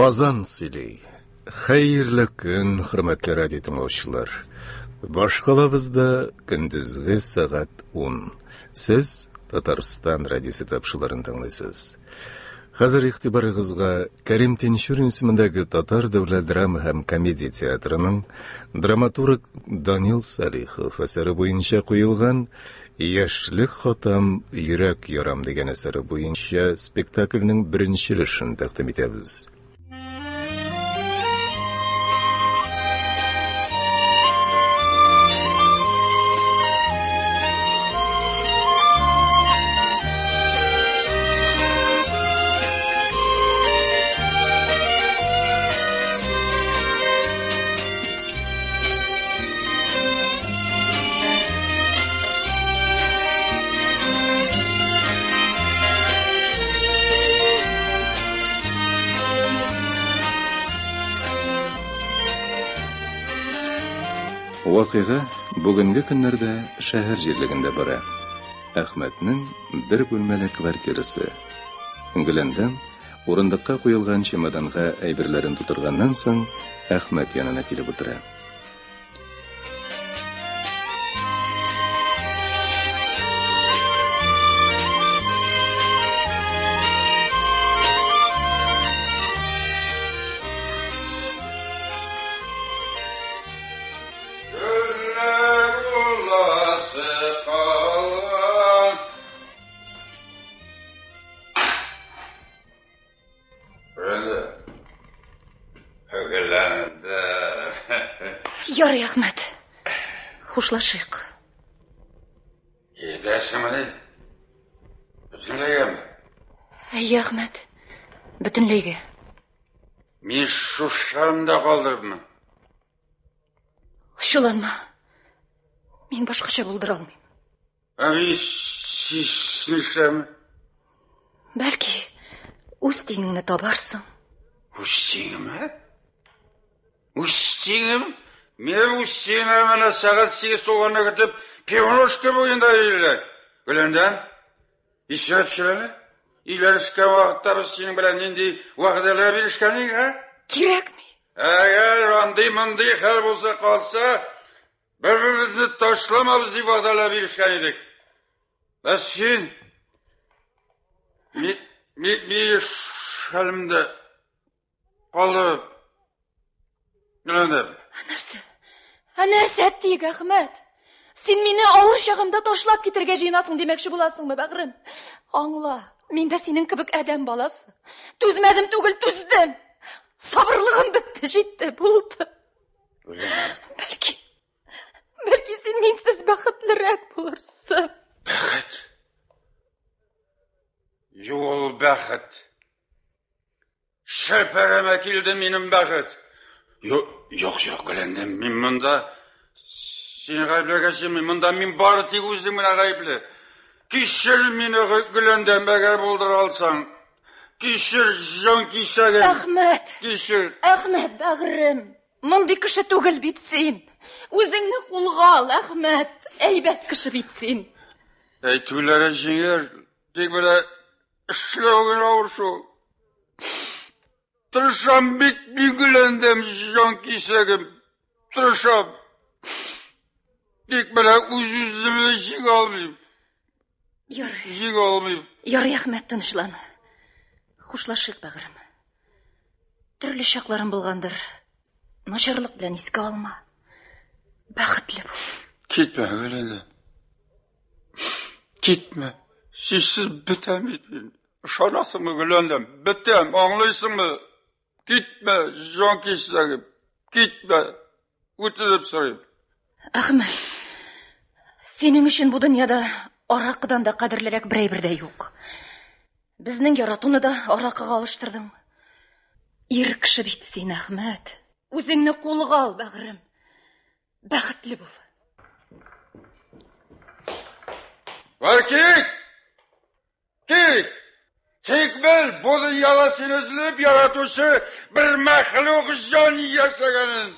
Азан сөйли. Хәерле көн, хөрмәтле радио тыңлаучылар. Башкалабызда көндезге сәгать 10. Сез Татарстан радиосы тапшыруларын тыңлыйсыз. Хәзер игътибарыгызга Кәрим Тинчурин исемендәге Татар дәүләт драма һәм комедия театрының драматург Данил Салихов әсәре буенча куелган Яшьлек хатам, йөрәк ярам дигән әсәре буенча спектакльнең беренче өлешен тәкъдим итәбез. Вакыйга бүгенге көннәрдә шәһәр җирлегендә бара. Әхмәтнең бер бүлмәле квартирасы. Гөләндәм урындыкка куелган чемоданга әйберләрен тутырганнан соң Әхмәт янына килеп утыра. Ярый, Әхмәт. Хушлашыйк. Китәсеңмени? Бөтенләйгәме? Әйе, Әхмәт. Бөтенләйгә. Мин шушында калдырыпмы? Ачуланма. Мин башкача булдыра алмыйм. Ә мин нишләм? Бәлки, үз тиңеңне табарсың. Үз тиңемме? Үз тиңем? Мин үз тиңемә менә сәгать 8 тулганны көтеп, Пивнушка буенда йөриләр. Гөләндәм, исеңә төшер әле. Өйләнешкән вакытта без синең белән нинди вәгъдәләр бирешкән идек, ә? Кирәкми. Әгәр андый-мондый хәл булса калса, бер-беребезне ташламабыз дип вәгъдәләр бирешкән идек. Ә син ми ми ми хәлемдә калдырып Гөләндәм. Ә нәрсә? Ә нәрсә тик, Әхмәт? Син мине авыр чагымда ташлап китергә җыенасың димәкче буласыңмы, бәгърем? Аңла, мин дә синең кебек адәм баласы. Түзмәдем түгел, түздем. Сабырлыгым бетте, җитте, булды. Бәлки, бәлки син минсез бәхетлерәк булырсың. Бәхет. Юк ул бәхет. Шәпәрәмә килде минем бәхет. Юк, юк, юк, Гөләндәм, мин монда сине гаепләргә җыенмыйм. Монда мин бары тик үзем генә гаепле. Кичер мине, Гөләндәм, әгәр булдыра алсаң. Кичер, җан кисәгем. Әхмәт. Кичер. Әхмәт, бәгърем. Мондый кеше түгел бит син. Үзеңне кулга ал, Әхмәт. Әйбәт кеше бит син. Әйтүләре җиңел, тик менә эшләү генә авыр шул. Тырышам бит мин, Гөләндәм, җан кисәгем. Тырышам. Тик менә үз-үземне җиңә алмыйм. Ярый. Җиңә алмыйм. Ярый, Әхмәт, тынычлан. Хушлашыйк, бәгырем. Төрле чакларым булгандыр. Начарлык белән искә алма. Бәхетле бул. Китмә, Гөләндәм. Китмә. Синсез бетәм бит мин. Ышанасыңмы, Гөләндәм? Бетәм, аңлыйсыңмы? Китмә, җан кисәгем. Китмә. Үтенеп сорыйм. Әхмәт, синең өчен бу дөньяда аракыдан да кадерлерәк бер әйбер дә юк. Безнең яратуны да аракыга алыштырдың. Ир кеше бит син, Әхмәт. Үзеңне кулга ал, бәгырем. Бәхетле бул. Бар кит! Кит! Тик бел, бу дөньяда сине өзелеп яратучы бер мәхлук җан яшәгәнен.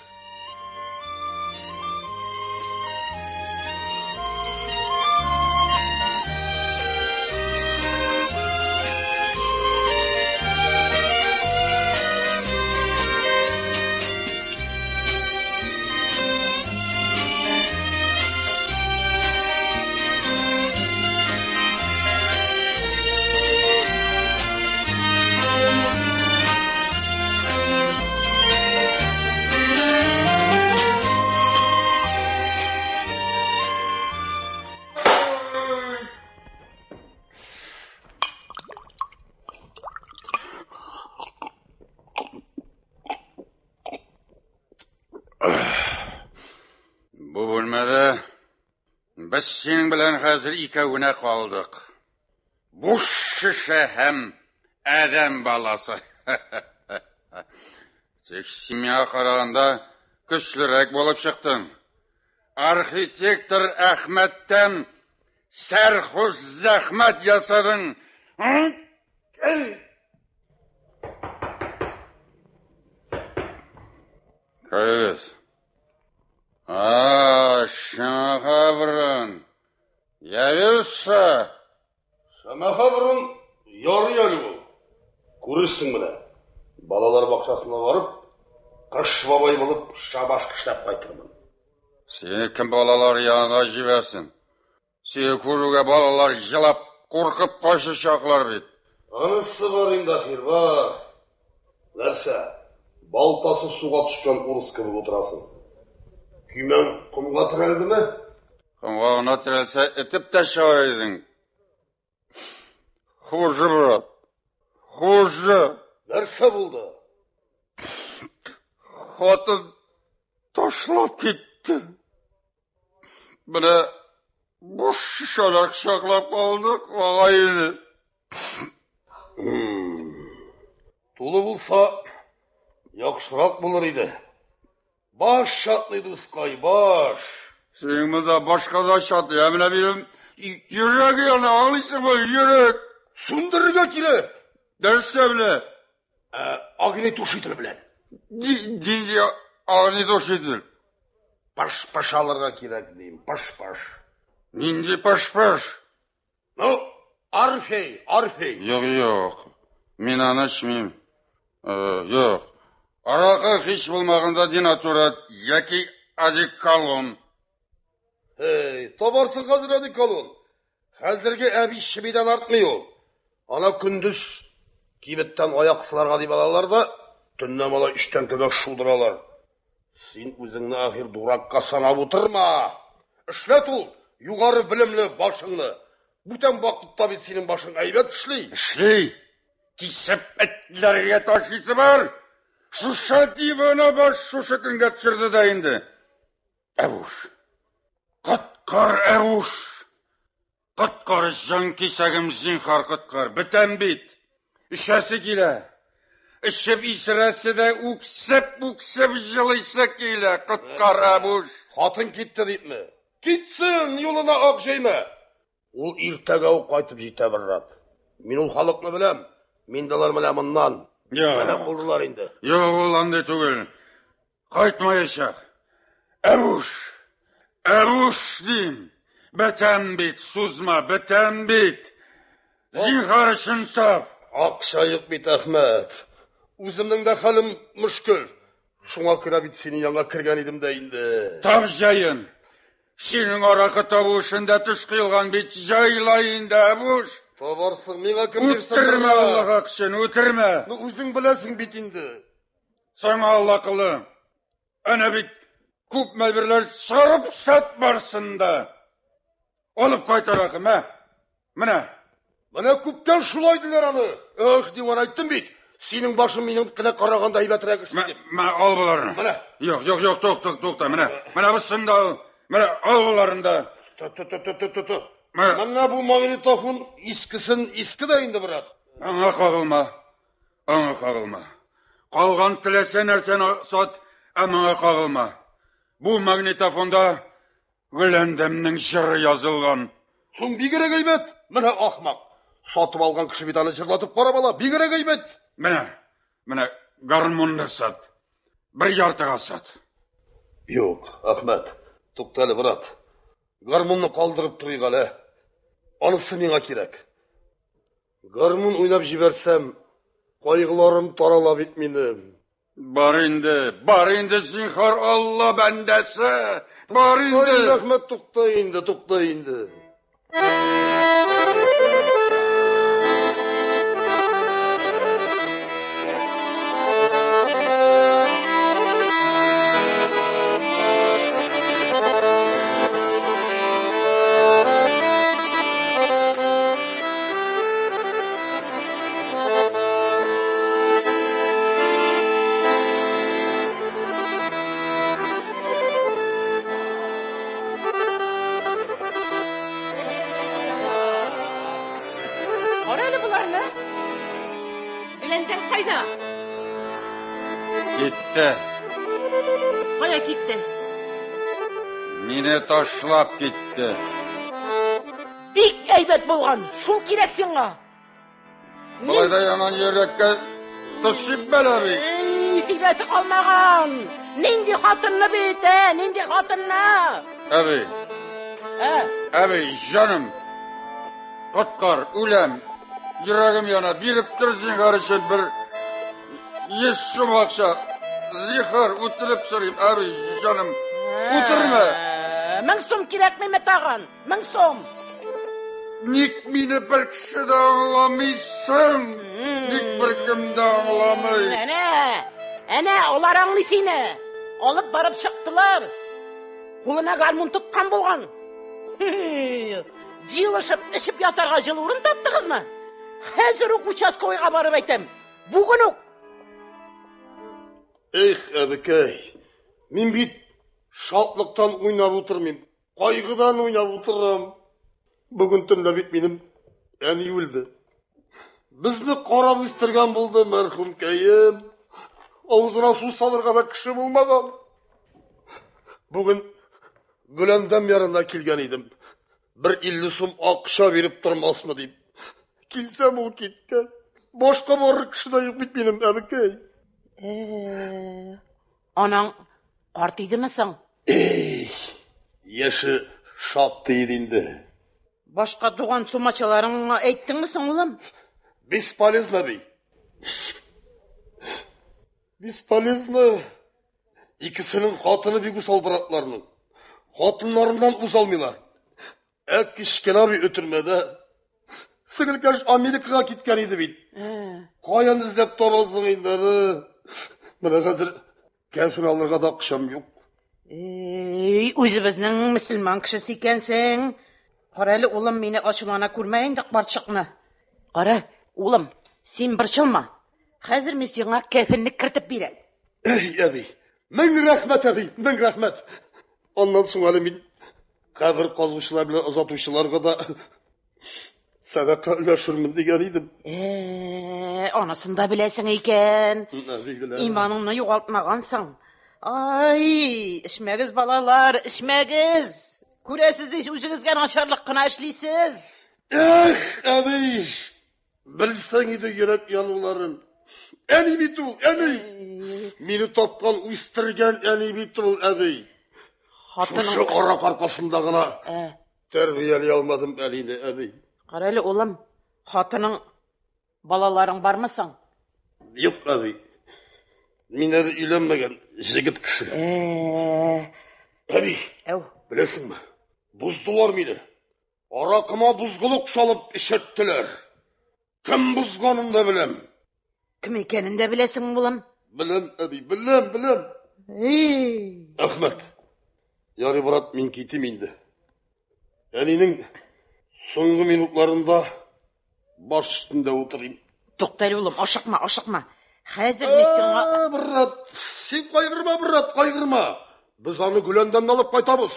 Бу бүлмәдә без синең белән хәзер икәү генә калдык. Буш шешә һәм адәм баласы. Тик син миңа караганда көчлерәк булып чыктың. Архитектор Әхмәттән сәрхуш зәхмәт ясадың. Керегез. А, Шамахабрын. Явился. Шамахабрын ярый әле ул. Күрерсең менә. Балалар бакчасына барып, кыш бабай булып шабаш эшләп кайтырмын. Сине кем балалар янына җибәрсен? Сине күрүгә балалар җылап, куркып качачаклар бит. Анысы бар инде, ахир, бар. Нәрсә, балтасы суга төшкән урыс кебек утырасың? Көймәң комга терәлдеме? Комга гына терәлсә, этеп тә чыгар идең. Хуже, брат. Хуже. Нәрсә булды? Хатын ташлап китте. Менә буш шешәләр кочаклап калдык, агай-эне. Тулы булса, яхшырак булыр иде. Баш чатный, дускай, баш. Синең монда башка да чатный, ә менә минем йөрәк яна, аңлыйсыңмы, йөрәк. Сүндерергә кирәк. Нәрсә белән? Огнетушитель белән. Нинди огнетушитель? Паш-паш алырга кирәк дим, паш-паш. Нинди паш-паш? Ну, Орфей, Орфей. Юк, юк. Мин аны эчмим. Юк. Аракы һич булмаганда денатурат яки одеколон. Эй, табарсың хәзер одеколон. Хәзерге әби чебидән артмый ул. Ана көндез кибеттән аяк сыларга дип алалар да, төнлә малай өч тәңкәгә шудыралар. Син үзеңне ахир дуракка санап утырма. Эшләт ул югары белемле башыңны. Бүтән вакытта бит синең башың әйбәт эшли. Эшли. Кисеп этләргә ташлыйсы бар. Шушы дивана баш шушы көнгә төшерде дә инде. Әбуш. Коткар, Әбуш. Коткар, җан кисәгем, зинхар коткар. Бетәм бит. Эчәсе килә. Эчеп исерәсе дә үксеп-үксеп җылыйсы килә. Коткар, Әбуш. Хатын китте дипме? Китсен, юлына ак җәймә. Ул иртәгә үк кайтып җитә, брат. Мин ул халыкны беләм. Мин дә алар менә моннан. Юк. Булдылар инде. Юк, ул андый түгел. Кайтмаячак. Әбуш! Әбуш дим. Бетәм бит, сузма, бетәм бит. Зинһар өчен тап. Акча юк бит, Әхмәт. Үземнең дә хәлем мөшкел. Шуңа күрә бит синең янга кергән идем дә инде. Тап җаен. Синең аракы табу эшендә теш кыелган бит. Җайла инде, Әбуш. Табарсың, миңа кем бирсен? Үтермә, Аллаһ өчен, үтермә. Ну, үзең беләсең бит инде. Саңа Алла кылы. Әнә бит күп әйберләр сарып сат барсын да. Алып кайт аракы, мә. Менә. Менә күптән шулай диләр аны. Эх, диван әйттем бит. Синең башың минекенә караганда әйбәтрәк эшли дип. Мә, ал боларны. Менә. Юк, юк, юк, тук, тук, тукта. Менә. Менә бусын да ал. Менә ал боларын да. Ту, ту, ту, ту, ту, ту. Менә. Менә бу магнитофон искесен иске дә инде, брат. Аңа кагылма. Аңа кагылма. Калган теләсә нәрсәне сат, ә моңа кагылма. Бу магнитофонда Гөләндәмнең җыры язылган. Соң бигрәк әйбәт. Менә ахмак. Сатып алган кеше бит аны җырлатып карап ала. Бигрәк әйбәт. Менә, менә гармунны сат. Бер яртыга сат. Юк, Әхмәт, тукта әле, брат. Гармунны калдырып торыйк әле. Анысы миңа кирәк. Гармун уйнап җибәрсәм, кайгыларым тарала бит минем. Бар инде, бар инде, зинһар Алла бәндәсе. Бар инде. Әхмәт, тукта инде, тукта инде. Китте. Кая китте? Мине ташлап китте. Бик әйбәт булган. Шул кирәк сиңа. Болай да янган йөрәккә тоз сипмәле бит. Эй, сибәсе калмаган. Нинди хатынны бит, ә? Нинди хатынны? Әби, Ә? әби, җаным. Коткар, үләм. Йөрәгем яна, биреп тор зинһар өчен бер 100 сум акча. Зинһар, үтенеп сорыйм, әби, җаным. Үтермә. 1000 сум кирәкмиме тагын? 1000 сум. Ник мине бер кеше дә аңламыйсың? Ник бер кем дә аңламый? Әнә, әнә, алар аңлый сине. Алып барып чыктылар. Кулына гармун тоткан булган. Җыелышып, эчеп ятарга җылы урын таптыгызмы? Хәзер үк участковыйга барып әйтәм. Бүген үк. Эх, әбекәй, мин бит шатлыктан уйнап утырмыйм, кайгыдан уйнап утырам. Бүген төнлә бит минем әни үлде. Безне карап үстергән булды мәрхүмкәем. Авызына су салырга да кеше булмаган. Бүген Гөләндәм янына килгән идем. Бер 50 сум акча биреп тормасмы дип. Килсәм ул киткән. Башка барыр кеше дә юк бит минем, әбекәй. Анаң карт идеме соң? Эй, яше шактый иде инде. Башка туган сумачаларыңа әйттеңме соң, улым? Бесполезно, би. Бесполезно. Икесенең хатыны бик усал братларның. Хатыннарыннан уза алмыйлар. Ә кечкенә би өтермәдә. Сеңелкәш Америкага киткән иде бит. Каян эзләп табасың инде аны? Менә хәзер кәфен алырга да акчам юк. Эй, үзебезнең мөселман кешесе икәнсең. Кара әле, улым, мине ачулана күрмә инде карчыкны. Кара, улым, син борчылма. Хәзер мин сиңа кәфенлек кертеп бирәм. Эй, әби, мең рәхмәт, әби, мең рәхмәт. Аннан соң әле мин кабер казучылар белән озатучыларга да сәдака өләшермен дигән идем. Анысын да беләсең икән. Әби, беләм. Иманыңны югалтмагансың. Ай, эчмәгез, балалар, эчмәгез. Күрәсез ич, үзегезгә начарлык кына эшлисез. Эх, әби, белсәң иде йөрәк януларын. Әни бит ул, әни. Мине тапкан, үстергән әни бит ул, әби. Хатының... Шушы арак аркасында гына тәрбияли алмадым әнине, әби. Кара әле, улым, хатының, балаларың бармы соң? Юк, әби. Мин әле өйләнмәгән җегет кеше. Әби, Әү. беләсеңме? Буздылар мине. Аракыма бузгылык салып эчерттеләр. Кем бузганын да беләм. Кем икәнен дә беләсеңме, улым? Беләм, әби, беләм, беләм. Эй. Әхмәт. Ярый, брат, мин китим инде. Әнинең соңгы минутларында баш өстендә утырыйм. Тукта әле, улым, ашыкма, ашыкма. Хәзер мин сиңа... Брат, син кайгырма, брат, кайгырма. Без аны Гөләндәмне алып кайтабыз.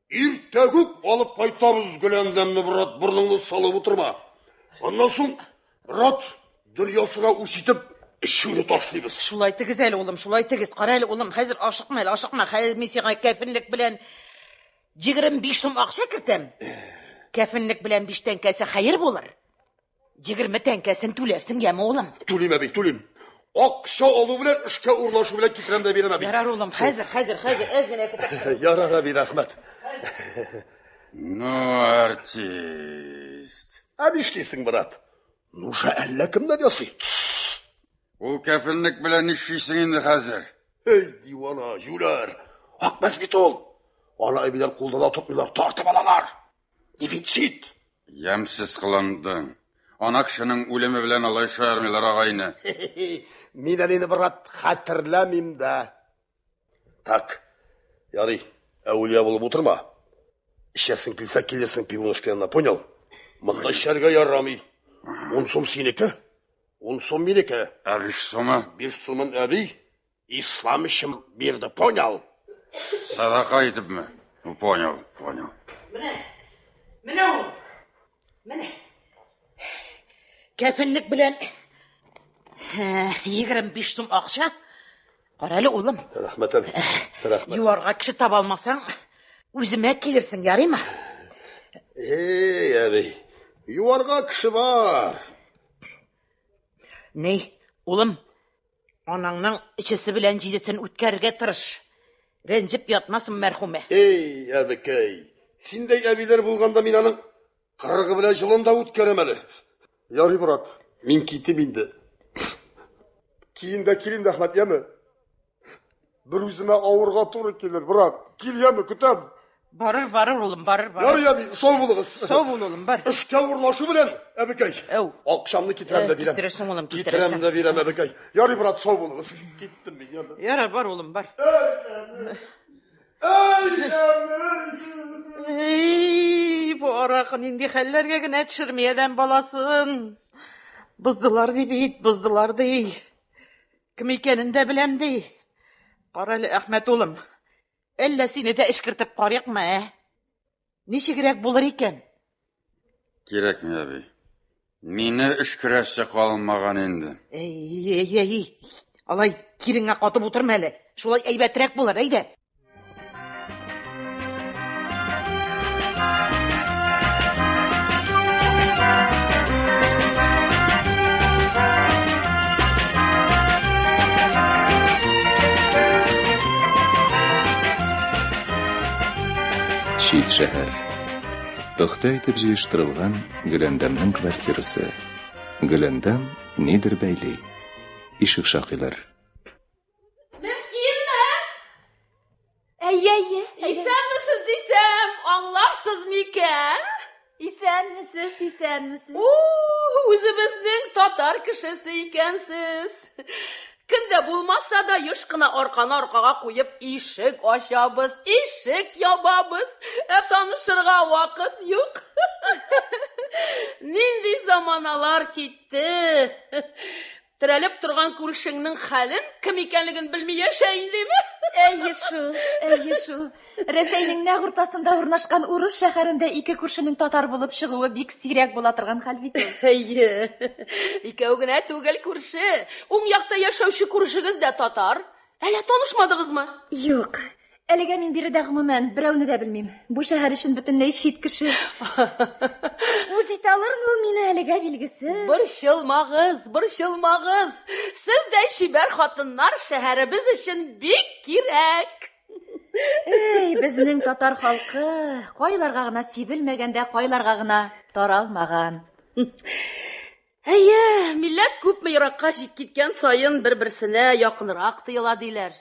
Иртәгүк алып кайтабыз Гөләндәмне, брат, борыныңны салып утырма. Аннан соң, брат, дөньясына үч итеп, эчүне ташлыйбыз. Шулай тегез әле, улым, шулай тегез. Кара әле, улым, хәзер ашыкма әле, ашыкма. Хәзер мин сиңа кәфенлек белән 25 сум акча кертәм. Кәфенлек белән 5 тәңкәсе хәер булыр. 20 тәңкәсен түләрсең, яме, улым? Түлим, әби, түлим. Акча алу белән, эшкә урнашу белән китерәм дә бирәм, әби. Ярар, улым, хәзер, хәзер, хәзер, әз генә көтеп. Ярар, әби, рәхмәт. Ну, артист. Ә нишлисең, брат? Нуша әллә кемнәр ясый. Ул кәфенлек белән нишлисең инде хәзер? Эй, дивана, җүләр. Акмас бит ул. Аны әбиләр кулда да тотмыйлар, тартып алалар. Дефицит. Ямьсез кыландың. Ана кешенең үлеме белән алай шаярмыйлар, агайны. Мин әле, брат, хәтерләмим дә. Так, ярый, әүлия булып утырма. Эчәсең килсә, килерсең пивнушка янына, понял? Монда эчәргә ярамый. 10 сум синеке, 10 сум минеке. Ә 5 сумы? 5 сумын әби ислам өчен бирде, понял? Садака итепме? Ну, понял, понял. Менә, менә ул. Менә. Кәфенлек белән 25 сум акча. Кара әле, улым. Рәхмәт, әби. Рәхмәт. Юарга кеше таба алмасаң, үземә килерсең, ярыймы? Эй, әби, юарга кеше бар. Ни, улым, анаңның өчесе белән җидесен үткәрергә тырыш. Рәнҗеп ятмасын мәрхүмә. Эй, әбекәй, синдәй әбиләр булганда мин аның кырыгы белән җылын да үткәрәм әле. Ярый, брат, мин китим инде. Киен дә кил инде, Әхмәт, яме. Бер үземә авырга туры килер, брат. Кил, яме, көтәм. Барыр, барыр, улым, барыр, барыр. Ярый, әби, сау булыгыз. Сау бул, улым, бар. Эшкә урнашу белән, әбекәй. Әү. Акчамны китерәм дә бирәм. Китерерсең, улым, Китерәм китерерсең. дә бирәм, әбекәй. Ярый, брат, сау булыгыз. Киттем мин, яме. Ярар, бар, улым, бар. Эй, әби! Эй, бу аракы нинди хәлләргә генә төшерми адәм баласын. Боздылар ди бит, боздылар ди. Кем икәнен дә беләм ди. Кара әле, Әхмәт улым. Әллә сине дә эшкертеп карыйкмы, ә? Ничегрәк булыр икән? Кирәкми, әби. Мине өшкерәсе калмаган инде. Әй, әй, әй. Алай киреңә катып утырма әле. Шулай әйбәтрәк булыр, әйдә. Чит шәһәр. Пөхтә итеп җыештырылган Гөләндәмнең квартирасы. Гөләндәм нидер бәйли. Ишек шакыйлар. Мөмкинме? Әйе, әйе. Исәнмесез дисәм, аңларсыз микән? Исәнмесез, исәнмесез. У, үзебезнең татар кешесе икәнсез. Кем дә булмаса да еш кына арканы аркага куеп ишек ачабыз, ишек ябабыз, ә танышырга вакыт юк. Нинди заманалар китте. Терәлеп торган күршеңнең хәлен, кем икәнлеген белми яшә индеме? Әйе шул, әйе шул. Рәсәйнең нәкъ уртасында урнашкан урыс шәһәрендә ике күршенең татар булып чыгуы бик сирәк була торган хәл бит ул. Әйе. Икәү генә түгел күрше. Уң якта яшәүче күршегез дә татар. Әллә танышмадыгызмы? Юк. Әлегә мин биредә гомумән берәүне дә белмим. Бу шәһәр өчен бөтенләй чит кеше. Үз итә алырмы ул мине әлегә билгесез. Борчылмагыз, борчылмагыз. Сездәй чибәр хатыннар шәһәребез өчен бик кирәк. Эй, безнең татар халкы кайларга гына сибелмәгән дә, кайларга гына таралмаган. Әйе, милләт күпме еракка киткән саен бер-берсенә якынрак тоела диләр.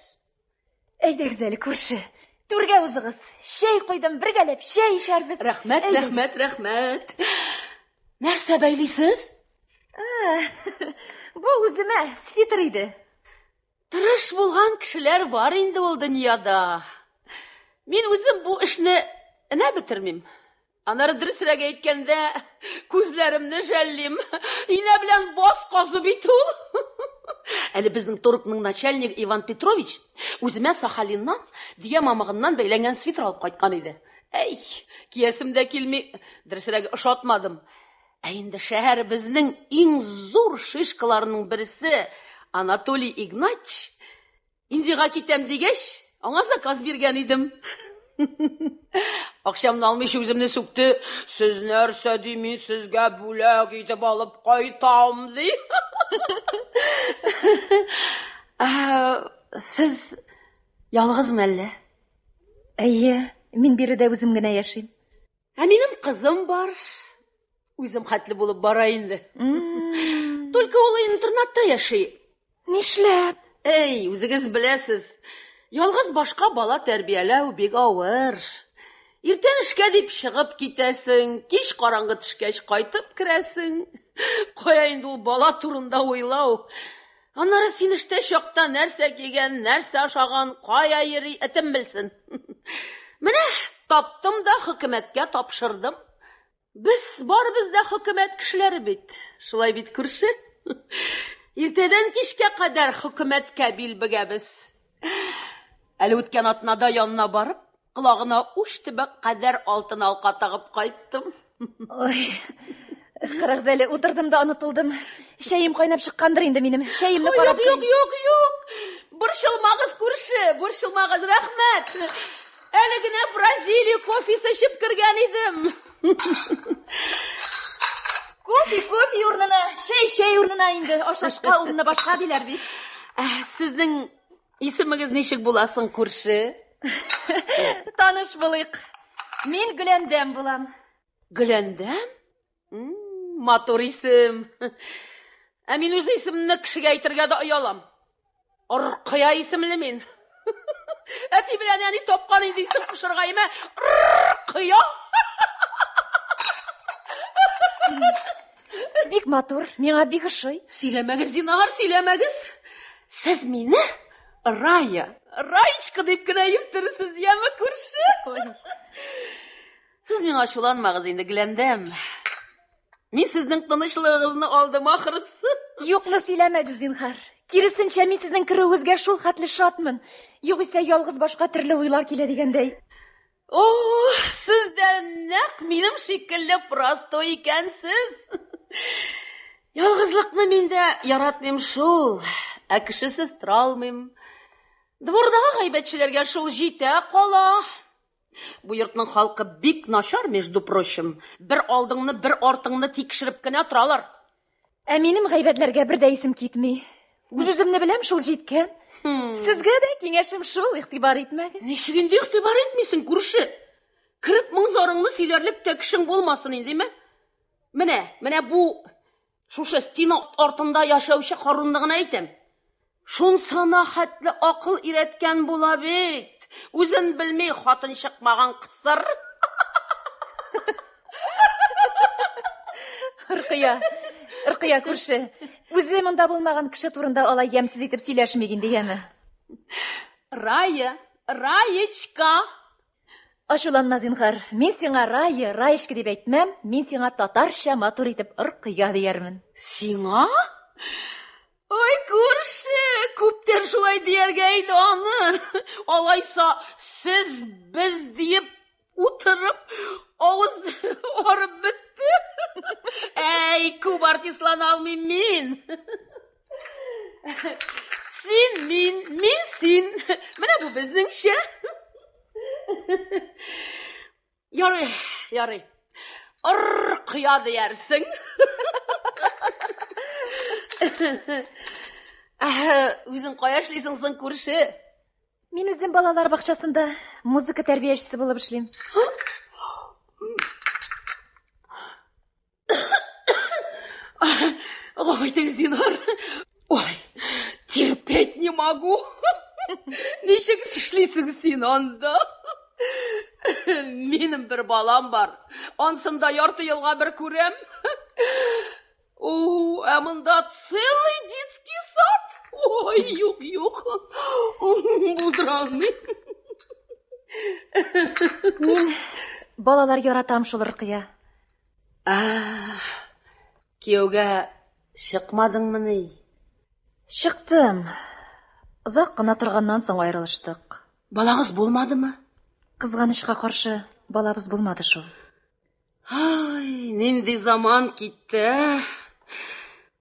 Әйдәгез әле, күрше. Түргә узыгыз. Чәй куйдым, бергәләп чәй эчәрбез. Рәхмәт, Әйдәгез. рәхмәт, рәхмәт. Нәрсә бәйлисез? Бу үземә свитер иде. Тырыш булган кешеләр бар инде ул дөньяда. Мин үзем бу эшне энә бетермим. Аннары дөресрәк әйткәндә, күзләремне жәллим. Инә белән баз казу бит ул. Әле безнең торгның начальнигы Иван Петрович үземә Сахалиннан дөя мамыгыннан бәйләнгән свитер алып кайткан иде. Әй, киясем дә килми, дөресрәге ошатмадым. Ә инде шәһәребезнең иң зур шишкаларының берсе Анатолий Игнатьевич Индиягә китәм дигәч, аңа заказ биргән идем. Акчамны алмыйча үземне сүкте. Сез нәрсә ди, мин сезгә бүләк итеп алып кайтам ди. Ә, Сез ялгызмы әллә? Әйе, мин биредә үзем генә яшим. Ә минем кызым бар. Үзем хәтле булып бара инде. Только ул интернатта яши. Нишләп? Эй, үзегез беләсез. Ялгыз башка бала тәрбияләү бик авыр. Иртән эшкә дип чыгып китәсең, кич караңгы төшкәч кайтып керәсең. Кая инде ул бала турында уйлау? Аннары син эштә чакта нәрсә кигән, нәрсә ашаган, кая йөри, этем белсен. Менә таптым да хөкүмәткә тапшырдым. Без барыбыз да хөкүмәт кешеләре бит. Шулай бит, күрше? Иртәдән кичкә кадәр хөкүмәткә бил бөгәбез. Әле үткән атнада янына барып, колагына уч төбе кадәр алтын алка тагып кайттым. Ой, карагыз әле, утырдым да онытылдым. Чәем кайнап чыккандыр инде минем. Чәемне Ой, карап юк, юк, юк, юк. Борчылмагыз, күрше, борчылмагыз, рәхмәт. Әле генә Бразилия кофесы эчеп кергән идем. Кофе, кофе урынына, чәй, чәй урынына инде. Ашашка урынына башка диләр бит. Ә, сезнең исемегез ничек була соң, күрше? Таныш булыйк. Мин Гөләндәм булам. Гөләндәм? Матур исем. Ә мин үз исемемне кешегә әйтергә дә оялам. Оркыя исемле мин. Әти белән әни тапкан инде исем кушырга име? Оркыя. Бик матур, миңа бик ошый. Сөйләмәгез, зинһар, сөйләмәгез. Сез мине Рая, Раечка дип кенә йөртерсез, яме күрше. Сез миңа ачуланмагыз инде, Гөләндәм. Мин сезнең тынычлыгыгызны алдым ахрысы. Юкны сөйләмәгез, зинһар. Киресенчә, мин сезнең керүегезгә шул хәтле шатмын. Югыйсә ялгыз башка төрле уйлар килә дигәндәй. О, сез дә нәкъ минем шикелле простой икәнсез. Ялгызлыкны мин дә яратмыйм шул, ә кешесез тора алмыйм. Двордагы гайбәтчеләргә шул җитә кала. Бу йортның халкы бик начар, между прочим. Бер алдыңны, бер артыңны тикшереп кенә торалар. Ә минем гайбәтләргә бер дә исем китми. Үз-үземне беләм, шул җиткән. Сезгә дә киңәшем шул, игътибар итмәгез. Ничек инде игътибар итмисең, күрше? Кереп моң-зарыңны сөйләрлек тә кешең булмасын инде, ме? Менә, менә бу Шушы стена артында яшәүче Харунны гына әйтәм. Шунсына хәтле акыл өйрәткән була бит. Үзен белми хатын чыкмаган кысыр. Ркыя, Ркыя күрше, үзе монда булмаган кеше турында алай ямьсез итеп сөйләшмик инде, яме. Рая, Раечка, Ачуланма, зинһар. Мин сиңа Рая, Раечка дип әйтмәм, мин сиңа татарча матур итеп Ыркыя диярмен. Сиңа? Ой, күрше, күптән шулай дияргә иде аны. Алайса, сез, без диеп утырып, авыз арып бетте. Әй, күп артистлана алмыйм мин. Син, мин, мин, син. Менә бу безнеңчә. Ярый, ярый. Ыр-кыя диярсең. Үзең кая эшлисең соң, күрше? Мин үзем балалар бакчасында музыка тәрбиячесе булып эшлим. Ой, ты, Зинар. Ой, терпеть не могу. Ничек эшлисең син анда? Минем бер балам бар. Ансын да ярты елга бер күрәм. О, ә монда целый детский сад. Ой, юк, юк. Булдыра алмыйм. Мин балалар яратам шул, Ркыя. Ә, кияүгә чыкмадыңмыни? Чыктым. Озак кына торганнан соң аерылыштык. Балагыз булмадымы? Кызганычка каршы, балабыз булмады шул. Ай, нинди заман китте, ә?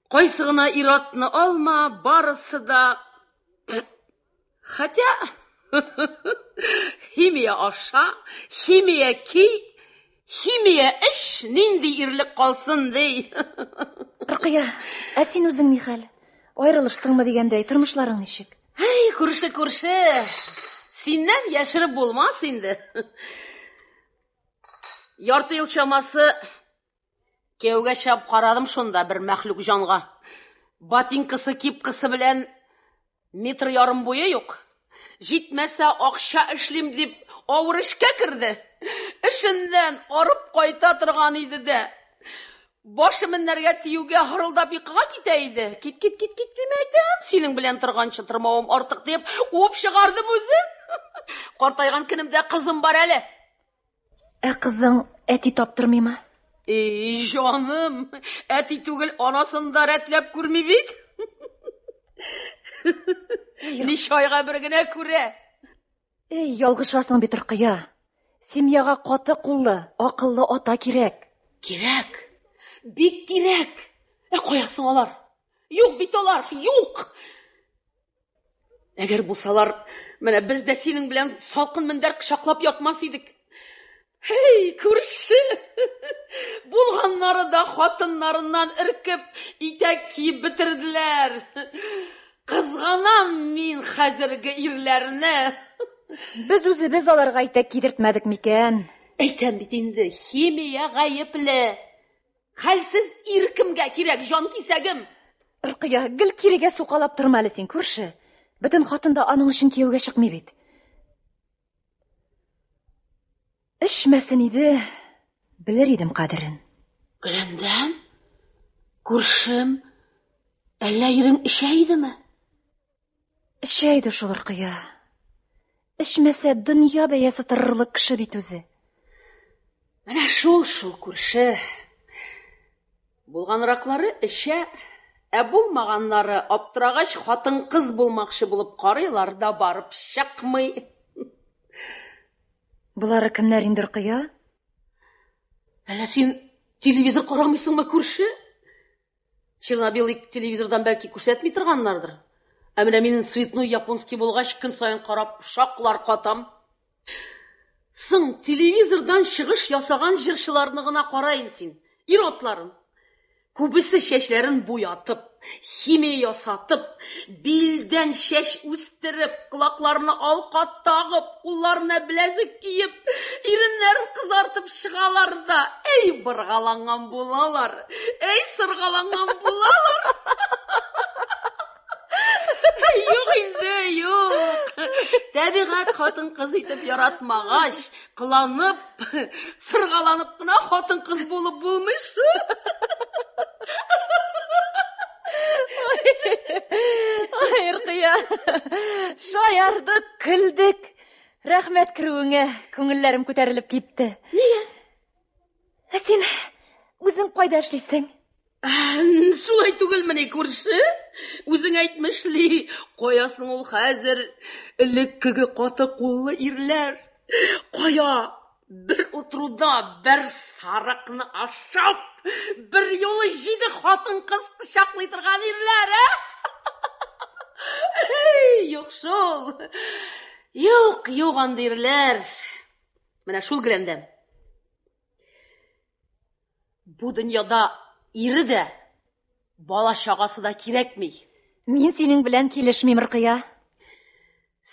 Кайсы гына ир-атны алма, барысы да Хотя химия аша, химия ки, химия эч, нинди ирлек калсын ди. Ркыя, ә син үзең ни хәл? Аерылыштыңмы дигәндәй, тормышларың ничек? Әй, күрше, күрше, синнән яшереп булмас инде. Ярты ел чамасы Кияүгә чыгып карадым шунда бер мәхлук җанга. Ботинкасы, кипкасы белән метр ярым буе юк. Җитмәсә, акча эшлим дип авыр эшкә керде. Эшеннән арып кайта торган иде дә. Башы меннәргә тиюгә хырылдап йокыга китә иде. Кит, кит, кит, кит дим әйтәм. Синең белән торганчы тормавым артык дип, куып чыгардым үзен. Картайган көнемдә кызым бар әле. Ә кызың әти таптырмыймы? Эй, җаным, әти түгел, анасын да рәтләп күрми бит. Ничә айга бер генә күрә. Эй, ялгышасың бит, Ркыя. Семьяга каты куллы, акыллы ата кирәк. Кирәк. Бик кирәк. Ә кая соң алар? Юк бит алар, юк. Әгәр булсалар, менә без дә синең белән салкын мендәр кочаклап ятмас идек. Һей, күрше! Булганнары да хатыннарыннан өркеп, итәк киеп бетерделәр. Кызганам мин хәзерге ирләрне. Без үзебез аларга итәк кидертмәдек микән? Әйтәм бит инде, химия гаепле. Хәлсез ир кемгә кирәк, җан кисәгем? Ркыя, гел кирегә сукалап торма әле син, күрше. Бөтен хатын да аның өчен кияүгә чыкмый бит. Эчмәсен иде, белер идем кадерен. Гөләндәм, күршем, әллә ирең эчә идеме? Эчә иде шул Ркыя. Эчмәсә, дөнья бәясе торырлык кеше бит үзе. Менә шул шул күрше. Булганраклары эчә, ә булмаганнары аптырагач хатын-кыз булмакчы булып карыйлар да барып чыкмый. Болары кемнәр инде, Ркыя? Әллә син телевизор карамыйсыңмы, күрше? Черно-белый телевизордан бәлки күрсәтми торганнардыр. Ә менә минем цветной японский булгач, көн саен карап шаклар катам. Соң, телевизордан чыгыш ясаган җырчыларны гына кара инде син, ир-атларын. Күбесе чәчләрен буятып, химия ясатып, билдән чәч үстереп, колакларына алка тагып, кулларына беләзек киеп, иреннәрен кызартып чыгалар да, әй боргаланган булалар, әй сыргаланган булалар. Юк инде, юк. Тәбигать хатын-кыз итеп яратмагач, кыланып, сыргаланып кына хатын-кыз булып булмый шул. Ай, Ркыя, шаярдык, көлдек. Рәхмәт керүеңә, күңелләрем күтәрелеп китте. Нигә? Ә син үзең кайда эшлисең? Шулай түгелмени, күрше? Үзең әйтмешли, кая соң ул хәзер элеккеге каты куллы ирләр? Кая бер утыруда бер сарыкны ашап, бер юлы җиде хатын-кыз кочаклый торган ирләр, ә? Юк шул. Юк, юк андый ирләр. Менә шул Гөләндәм. Бу дөньяда ире дә, бала чагасы да кирәкми. Мин синең белән килешмим, Ркыя.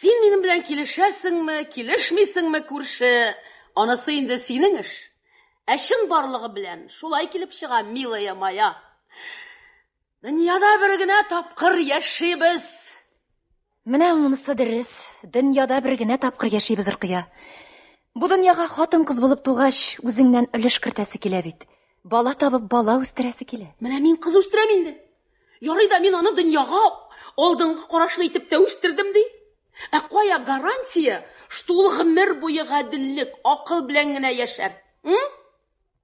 Син минем белән килешәсеңме, килешмисеңме, күрше, анысы инде синең эш. Ә чын барлыгы белән шулай килеп чыга, милая моя. Дөньяда бер генә тапкыр яшибез. Менә монысы дөрес. Дөньяда бер генә тапкыр яшибез, Ркыя. Бу дөньяга хатын-кыз булып тугач, үзеңнән өлеш кертәсе килә бит. Бала табып, бала үстерәсе килә. Менә мин кыз үстерәм инде. Ярый да мин аны дөньяга алдынгы карашлы итеп тә үстердем ди. Ә кая гарантия, что ул гомер буе гаделлек, акыл белән генә яшәр? М?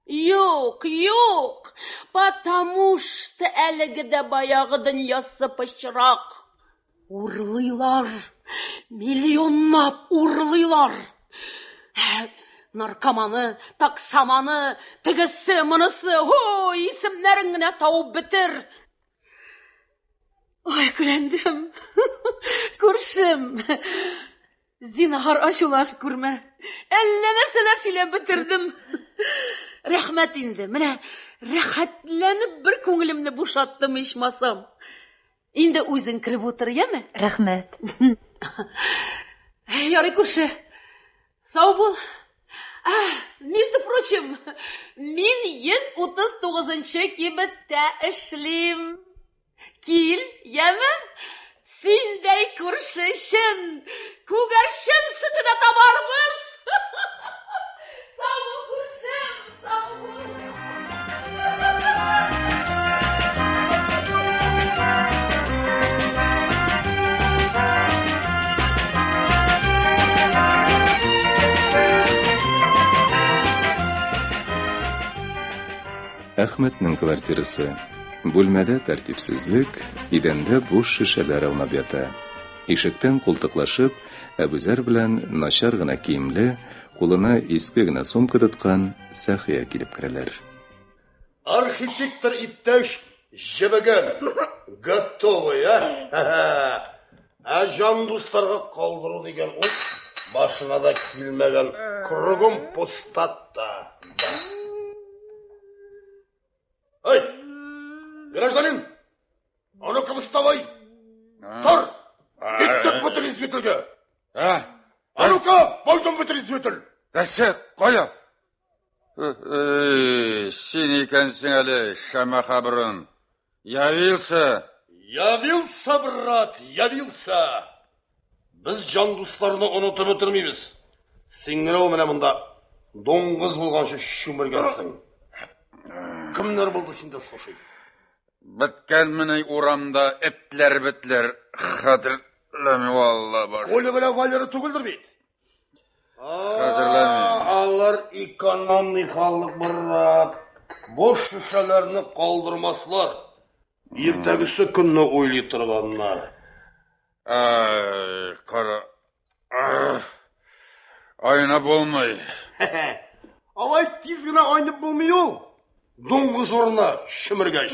Юк, юк, потому что әлеге дә баягы дөньясы пычрак. Урлыйлар, миллионлап урлыйлар. Ә, наркоманы, таксаманы, тегесе, монысы, һо, исемнәрен генә табып бетер. Ой, Гөләндәм, күршем, зинһар ачулар күрмә. Әллә нәрсәләр сөйләп бетердем. Рәхмәт инде, менә рәхәтләнеп бер күңелемне бушаттым ичмасам. Инде үзең кереп утыр, яме? Рәхмәт. Ярый, күрше. Сау бул. Между прочим, мин 139 кибеттә эшлим. Кил, яме? Синдәй күрше өчен күгәрчен сөте дә табарбыз. Сау бул, күршем, сау бул. Әхмәтнең квартирасы. Бүлмәдә тәртипсезлек, идәндә буш шешәләр аунап ята. Ишектән култыклашып, Әбүзәр белән начар гына киемле, кулына иске генә сумка тоткан Сәхия килеп керәләр. Архитектор иптәш җебегән. Готовый, а? Ә җан дусларга калдыру дигән ул башына да килмәгән кругом пустота. Да. Эй, гражданин, а ну-ка вставай! Тор! Киттек вытрезвительгә! А? А ну-ка, пойдем вытрезвитель! Нәрсә? Кая? Эй, син икәнсең әле, шәмәхә борын. Явился. Явился, брат, явился. Без җан дусларны онытып бетермибез. Син генә ул менә монда дуңгыз булганчы чүмергәнсең. Кемнәр булды синдә, слушай? Беткәнмени урамда этләр бетләр. Хәтерләми валла баш. Коля белән Валера түгелдер бит? Хәтерләмим. Алар экономный халык, брат. Буш шешәләрне калдырмаслар. Иртәгесе көнне уйлый торганнар. Ай, кара. Айна булмый. Алай тиз генә айнып булмый ул. Дуңгыз урынына чөмергәч.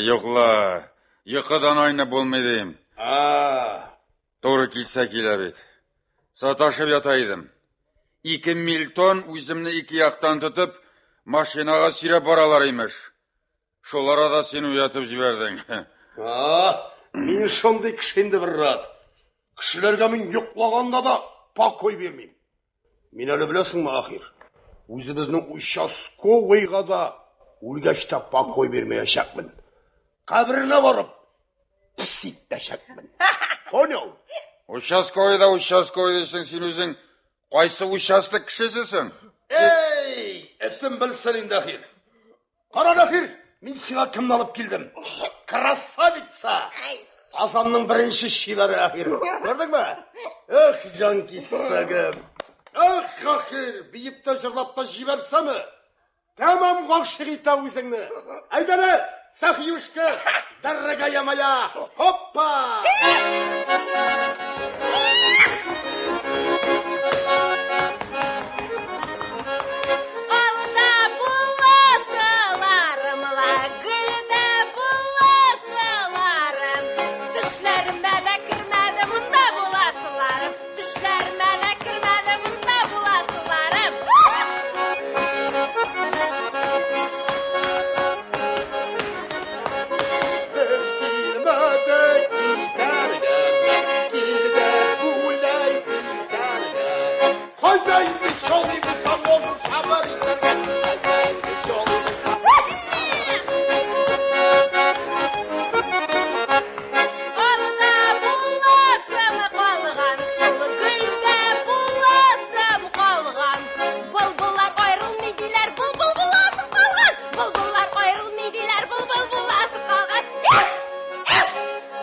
Юк ла, йокыдан айнып булмый дим. Туры килсә килә бит. Саташып ята идем. Ике мильтон үземне ике яктан тотып, машинага сөйрәп баралар имеш. Шул арада син уятып җибәрдең. А, мин шундый кеше инде, брат. Кешеләргә мин йоклаганда да покой бирмим. Мин әле беләсеңме, ахир, үзебезнең участковыйга да үлгәч тә покой бирмәячәкмен. Каберенә барып пес итәчәкмен. Понял? Участковый да участковый дисең, син үзең кайсы участок кешесесең? Эй, эсем белсен инде, ахир. Кара, ахир, мин сиңа кемне алып килдем? Красавица! Казанның беренче чибәре, ахир. Күрдеңме? Эх, җан кисәгем. Эх, ахир, биеп тә җырлап та җибәрсәме? Тәмам гашыйк итә үзеңне. Әйдә әле, Сәхиюшка, дорогая моя, хоппа! Алда буласыларым ла, гөлдә буласыларым. Төшләремә дә кермәде монда буласыларым. Төшләремә дә кермәде монда буласыларым. Без килмәдек китәргә, килдек гуләй итәргә. Хозяин веселый, мы заможем шабар итәргә. Хозяин веселый, мы Алда буласым калган, шул гөлдә буласым калган. Былбыллар аерылмый диләр, былбыл буласым калган. Былбыллар аерылмый диләр, былбыл буласым калган. Эх! Эх!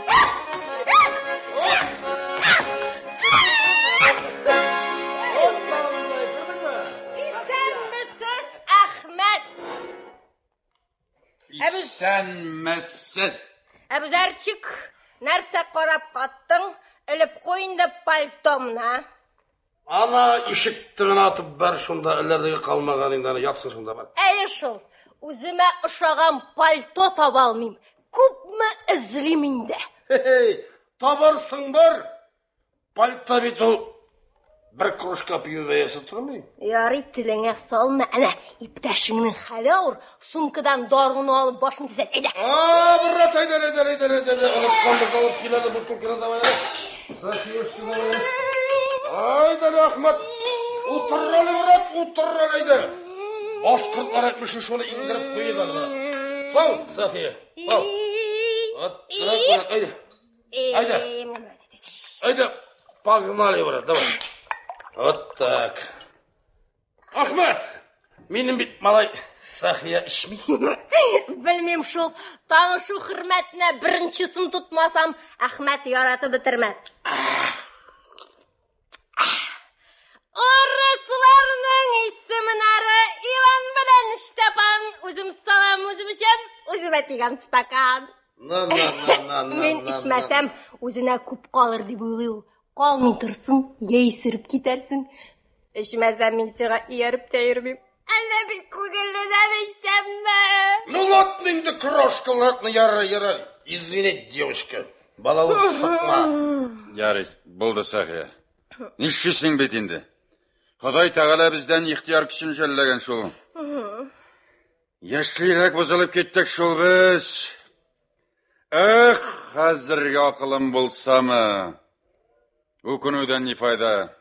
Эх! Эх! Эх! Эх! Исәнмесез, Әхмәт! Исәнмесез. Әбүзәрчик, нәрсә карап каттың? Элеп куй инде пальтомны. Ана ишек төбенә атып бәр шунда, эләрдеге калмаган инде, аны ятсын шунда бар. Әйе шул, үземә ошаган пальто таба алмыйм. Күпме эзлим инде. Хе-хе, табарсың бар. Пальто бит ул бер кружка пиво бәясе тормый. Ярый, телеңә салма. Әнә, иптәшеңнең хәле авыр. Сумкадан даруны алып башын төзәт. Әйдә. А, брат, әйдә, әйдә, әйдә, әйдә, әйдә. Онытканбыз, алып кил әле бутылканы давай. Софиюшка, давай. Әйдә, Әхмәт. Утыр әле, брат, утыр әле, әйдә. Башкортлар әйтмешли шуны иңдереп куйыйк әле, брат. Сал, София, сал. Вот, брат, брат, әйдә. Әйдә. Әйдә, погнали, брат, давай. Вот так. Әхмәт, минем бит малай Сахия эчми. Белмим шул, танышу хөрмәтенә беренчесен тотмасам, Әхмәт яратып бетермәс. Урысларның исемнәре Иван белән Штепан. Үзем салам, үзем эчәм, үземә тигән стакан. На, на, на, на, на, Мин на, на. эчмәсәм, үзенә күп калыр дип уйлый ул. Калмый торсын, я исереп китәрсең. Эчмәсәм, мин сиңа ияреп тә йөрмим. Әллә бик күңелледән эчәмме? Ну ладно инде, крошка, ладно, ярар, ярар. Извини, девочка, балавыз сыкма. Ярый, булды, Сәхия. Нишлисең бит инде? Ходай Тәгалә бездән ихтыяр көчен жәлләгән шул. Яшьлирәк бозылып киттек шул без. Эх, хәзерге акылым булсамы? Үкенүдән ни файда?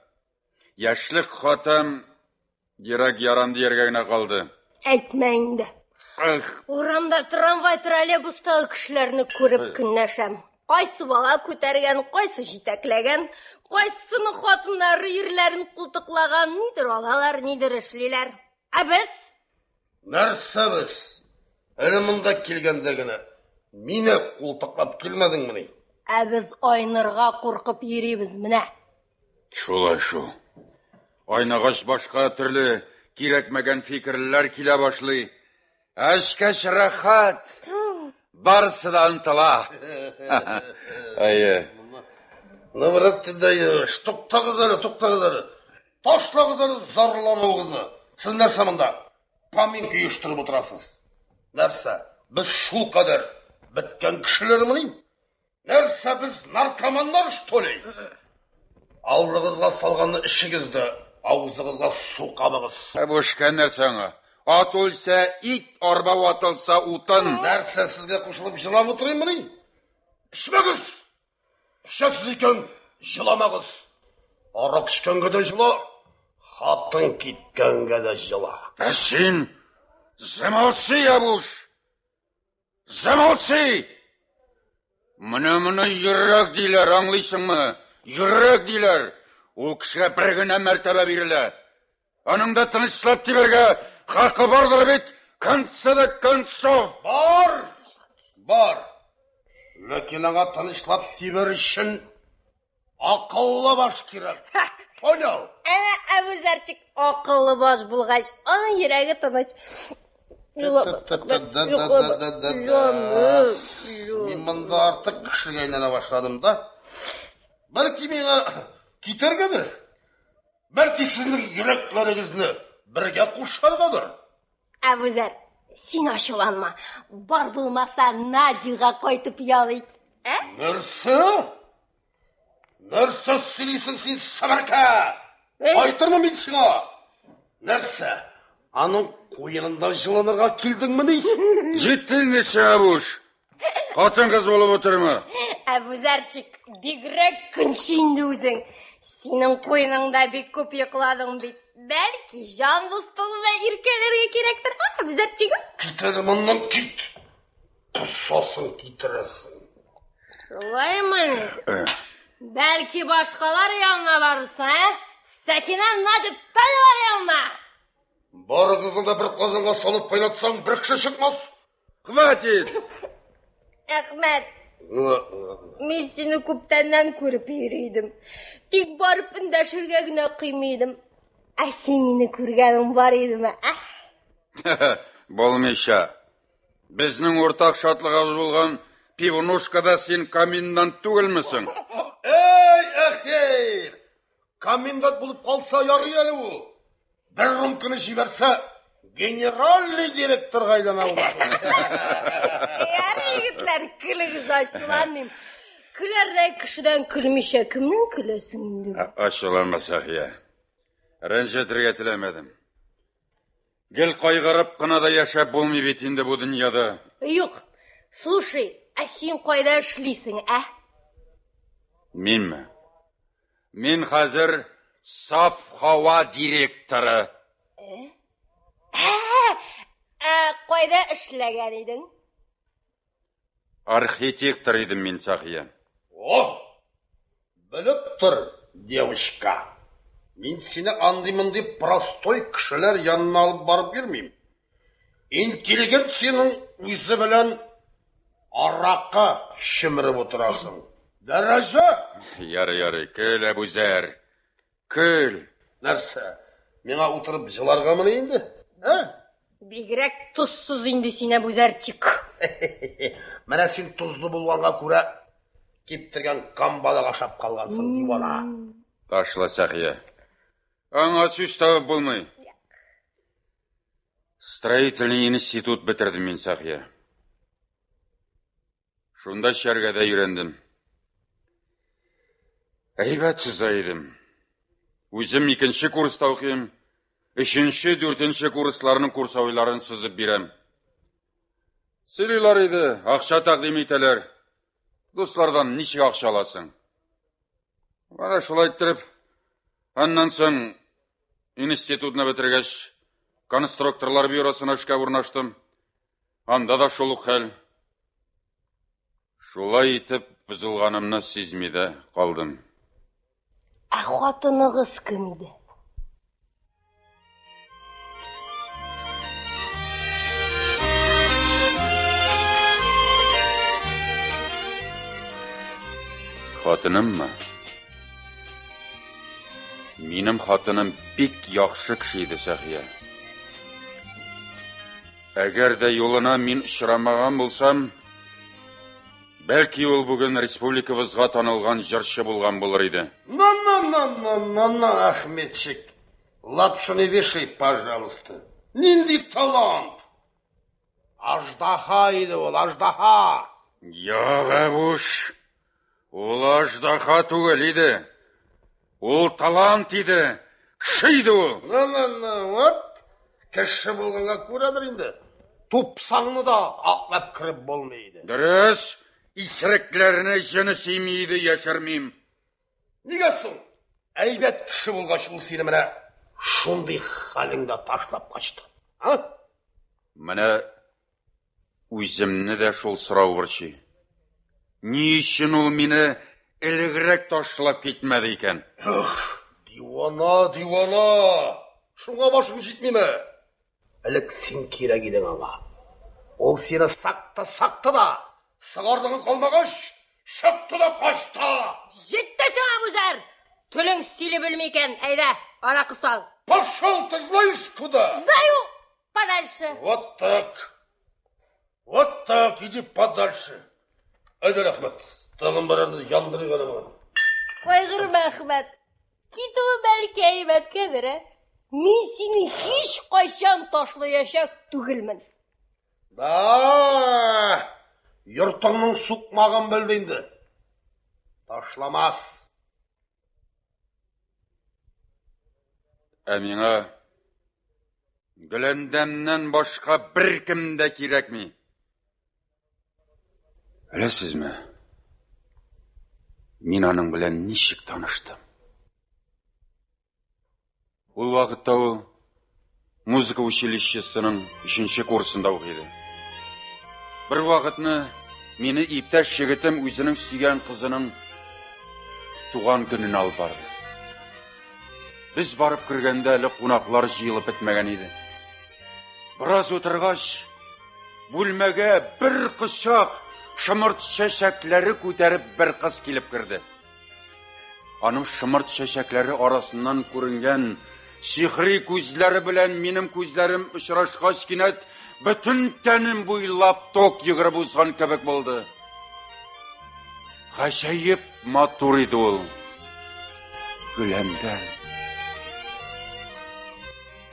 Яшьлек хатам йөрәк ярам дияргә генә калды. Әйтмә инде. Эх. Урамда трамвай, троллейбустагы кешеләрне күреп көнләшәм. Кайсы бала күтәргән, кайсы җитәкләгән, кайсының хатыннары ирләрен култыклаган, нидер алалар, нидер эшлиләр. Ә без? Нәрсә без? Әле монда килгәндә генә мине култыклап килмәдеңмени? Ә без айнырга куркып йөрибез менә. Шулай шул. Айнагач башка төрле кирәкмәгән фикерләр килә башлый. Ә эчкәч рәхәт. Барысы да онытыла. Әйе. Ну, брат, ты даешь. Туктагыз әле, туктагыз әле. Ташлагыз әле зарлануыгызны. Сез нәрсә монда? Поминка оештырып утырасыз. Нәрсә? Без шул кадәр беткән кешеләрмени? Нәрсә без наркоманнар, что ли? Алдыгызга салганны эчегез дә, авызыгызга су кабыгыз. Ә бу эшкә нәрсә аңа? Ат үлсә, ит, арба ватылса, утын. Нәрсә сезгә кушылып җылап утырыйммыни? Эчмәгез! Эчәсез икән, җыламагыз. Арак эчкәнгә дә җыла, хатын киткәнгә дә җыла. Ә син замолчи, Абуш! Замолчи! Менә моны йөрәк диләр, аңлыйсыңмы? Йөрәк диләр. Ул кешегә бер генә мәртәбә бирелә. Аның да тынычлап тибәргә хакы бардыр бит, конце да концов. Бар! Бар! Ләкин аңа тынычлап тибәр өчен акыллы баш кирәк. Понял? Әнә Әбүзәрчик акыллы баш булгач, аның йөрәге тыныч. Мин монда артык кешегә әйләнә башладым да. Бәлки миңа китәргәдер? Бәлки сезнең йөрәкләрегезне бергә кушаргадыр? Әбүзәр, син ачуланма. Бар булмаса, Надяга кайтып ял ит. Ә? Нәрсә? Нәрсә сөйлисең син, себерке? Кайтырмын мин сиңа. Нәрсә? Аның куенында җылынырга килдеңмени? Җитте инде сиңа буш. Хатын-кыз булып утырма. Әбүзәрчик, бигрәк көнче инде үзең. Синең куеныңда бик күп йокладың бит. Бәлки, җан дустың белән иркәләргә кирәктер, а, Әбүзәрчик? Кит әле моннан, кит. Косасың, китерәсең. Шулаймыни? Бәлки, башкалар янына барырсың, ә? Сәкинә, Надя, Танялар янына! Барыгызны да бер казанга салып кайнатсаң, бер кеше чыкмас. Хватит! Әхмәт, мин сине күптәннән күреп йөри идем. Тик барып эндәшергә генә кыймый идем. Ә син мине күргәнең бар идеме, ә? Булмыйча. Безнең уртак шатлыгыбыз булган пивнушкада син комендант түгелме соң? Эй, әхир! Комендант булып калса ярый әле ул. Бер рюмканы җибәрсә, генеральный директорга әйләнә ул. Ярый, егетләр, көлегез, ачуланмыйм. Көләрдәй кешедән көлмичә кемнән көләсең инде? Ачуланма, Сәхия. Рәнҗетергә теләмәдем. Гел кайгырып кына да яшәп булмый бит инде бу дөньяда. Юк. Слушай, ә син кайда эшлисең, ә? Минме? Мин хәзер саф һава директоры. Ә? Ә, ә кайда эшләгән идең? Архитектор идем мин, Сахия. О! Белеп тор, девочка. Мин сине андый-мондый простой кешеләр янына алып барып йөрмим. Интеллигенциянең үзе белән аракы чөмереп утырасың. Дәрәҗә! Ярый, ярый, көл, Әбүзәр. Көл. Нәрсә? Миңа утырып җыларгамыни инде? Ә? Бигрәк тозсыз инде син, Әбүзәрчик. Менә син тозлы булганга күрә киптергән камбалык ашап калгансың, дивана. Ташла, Сәхия. Аңа сүз табып булмый. Строительный институт бетердем мин, Сәхия. Шунда чәргә дә өйрәндем. Әйбәт сыза идем. Үзем икенче курста укыйм. Өченче, дүртенче курсларның курсовойларын сызып бирәм. Сөйлиләр иде, акча тәкъдим итәләр. Дуслардан ничек акча аласың? Менә шулай иттереп, аннан соң институтны бетергәч, конструкторлар бюросына эшкә урнаштым. Анда да шул ук хәл. Шулай итеп, бозылганымны сизми дә калдым. Ә хатыныгыз кем иде? Хатыныммы? Минем хатыным бик яхшы кеше иде, Сәхия. Әгәр дә юлына мин очрамаган булсам, бәлки ул бүген республикабызга танылган җырчы булган булыр иде. На-на-на-на-на-на, Ахметчик. Лапшу не вешай, пожалуйста. Нинди талант! Аждаһа иде ул, аждаһа! Юк, Әбүш, ул аждаһа түгел иде. Ул талант иде, кеше иде ул. На-на-на, вот, кеше булганга күрәдер инде. Тупсаңны да атлап кереп булмый иде. Дөрес, исерекләрне җене сөйми иде, яшермим. Нигә соң? Әйбәт кеше булгач, ул сине менә шундый хәлеңдә ташлап качты. А? Менә үземне дә шул сорау борчый. Ни өчен ул мине элегрәк ташлап китмәде икән? Эх, дивана, дивана! Шуңа башың җитмиме? Элек син кирәк идең аңа. Ул сине сакты, сакты да, сыгарлыгы калмагач, чыкты да качты. Җитте сиңа, Әбүзәр! Телең сөйли белми икән, әйдә, аракы сал. Пошел ты знаешь куда? Знаю, подальше. Вот так. Вот так, иди подальше. Әйдә, рәхмәт. Тагын берәрне яндырыйк әле моны. Кайгырма, Әхмәт. Китүе бәлки әйбәткәдер, ә? Мин сине һич кайчан ташлаячак түгелмен. Да, йортыңның сукмагын белде инде. Ташламас. Ә миңа Гөләндәмнән башка беркем дә кирәкми. Беләсезме, мин аның белән ничек таныштым? Ул вакытта ул музыка училищесының өченче курсында укый иде. Бер вакытны мине иптәш егетем үзенең сөйгән кызының туган көненә алып барды. Без барып кергәндә әле кунаклар җыелып бетмәгән иде. Бераз утыргач, бүлмәгә бер кочак шомырт чәчәкләре күтәреп бер кыз килеп керде. Аның шомырт чәчәкләре арасыннан күренгән сихри күзләре белән минем күзләрем очрашкач, кинәт бөтен тәнем буйлап ток йөгереп узган кебек булды. Гаҗәеп матур иде ул. Гөләндәм.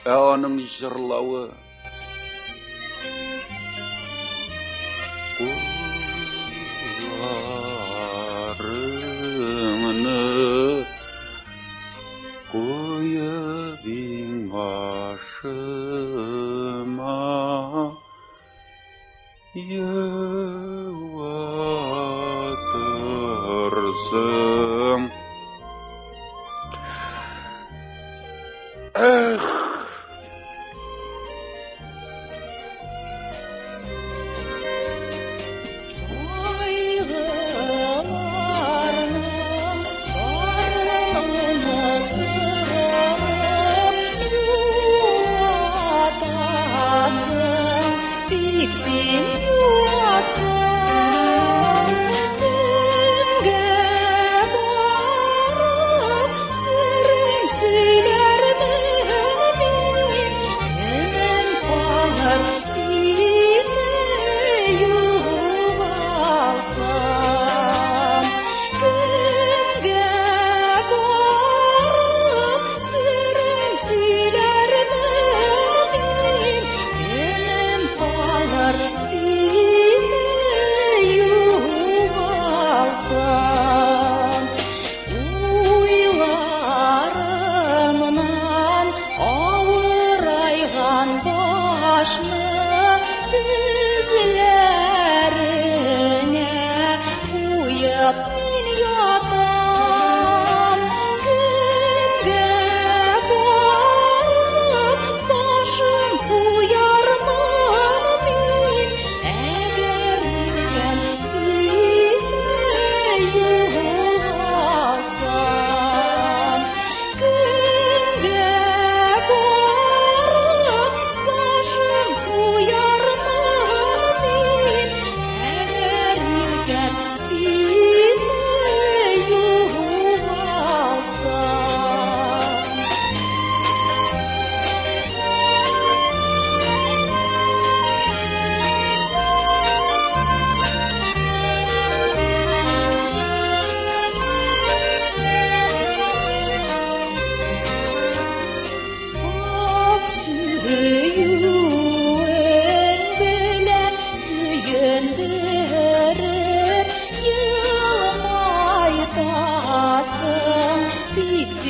Ә аның җырлавы. Кулларыңны куеп иңбашыма, юатырсың. Эх! Кайгыларның барын оныттырып юатасың, тик син юатсаң. Кемгә барып серең сөйләрмен мин?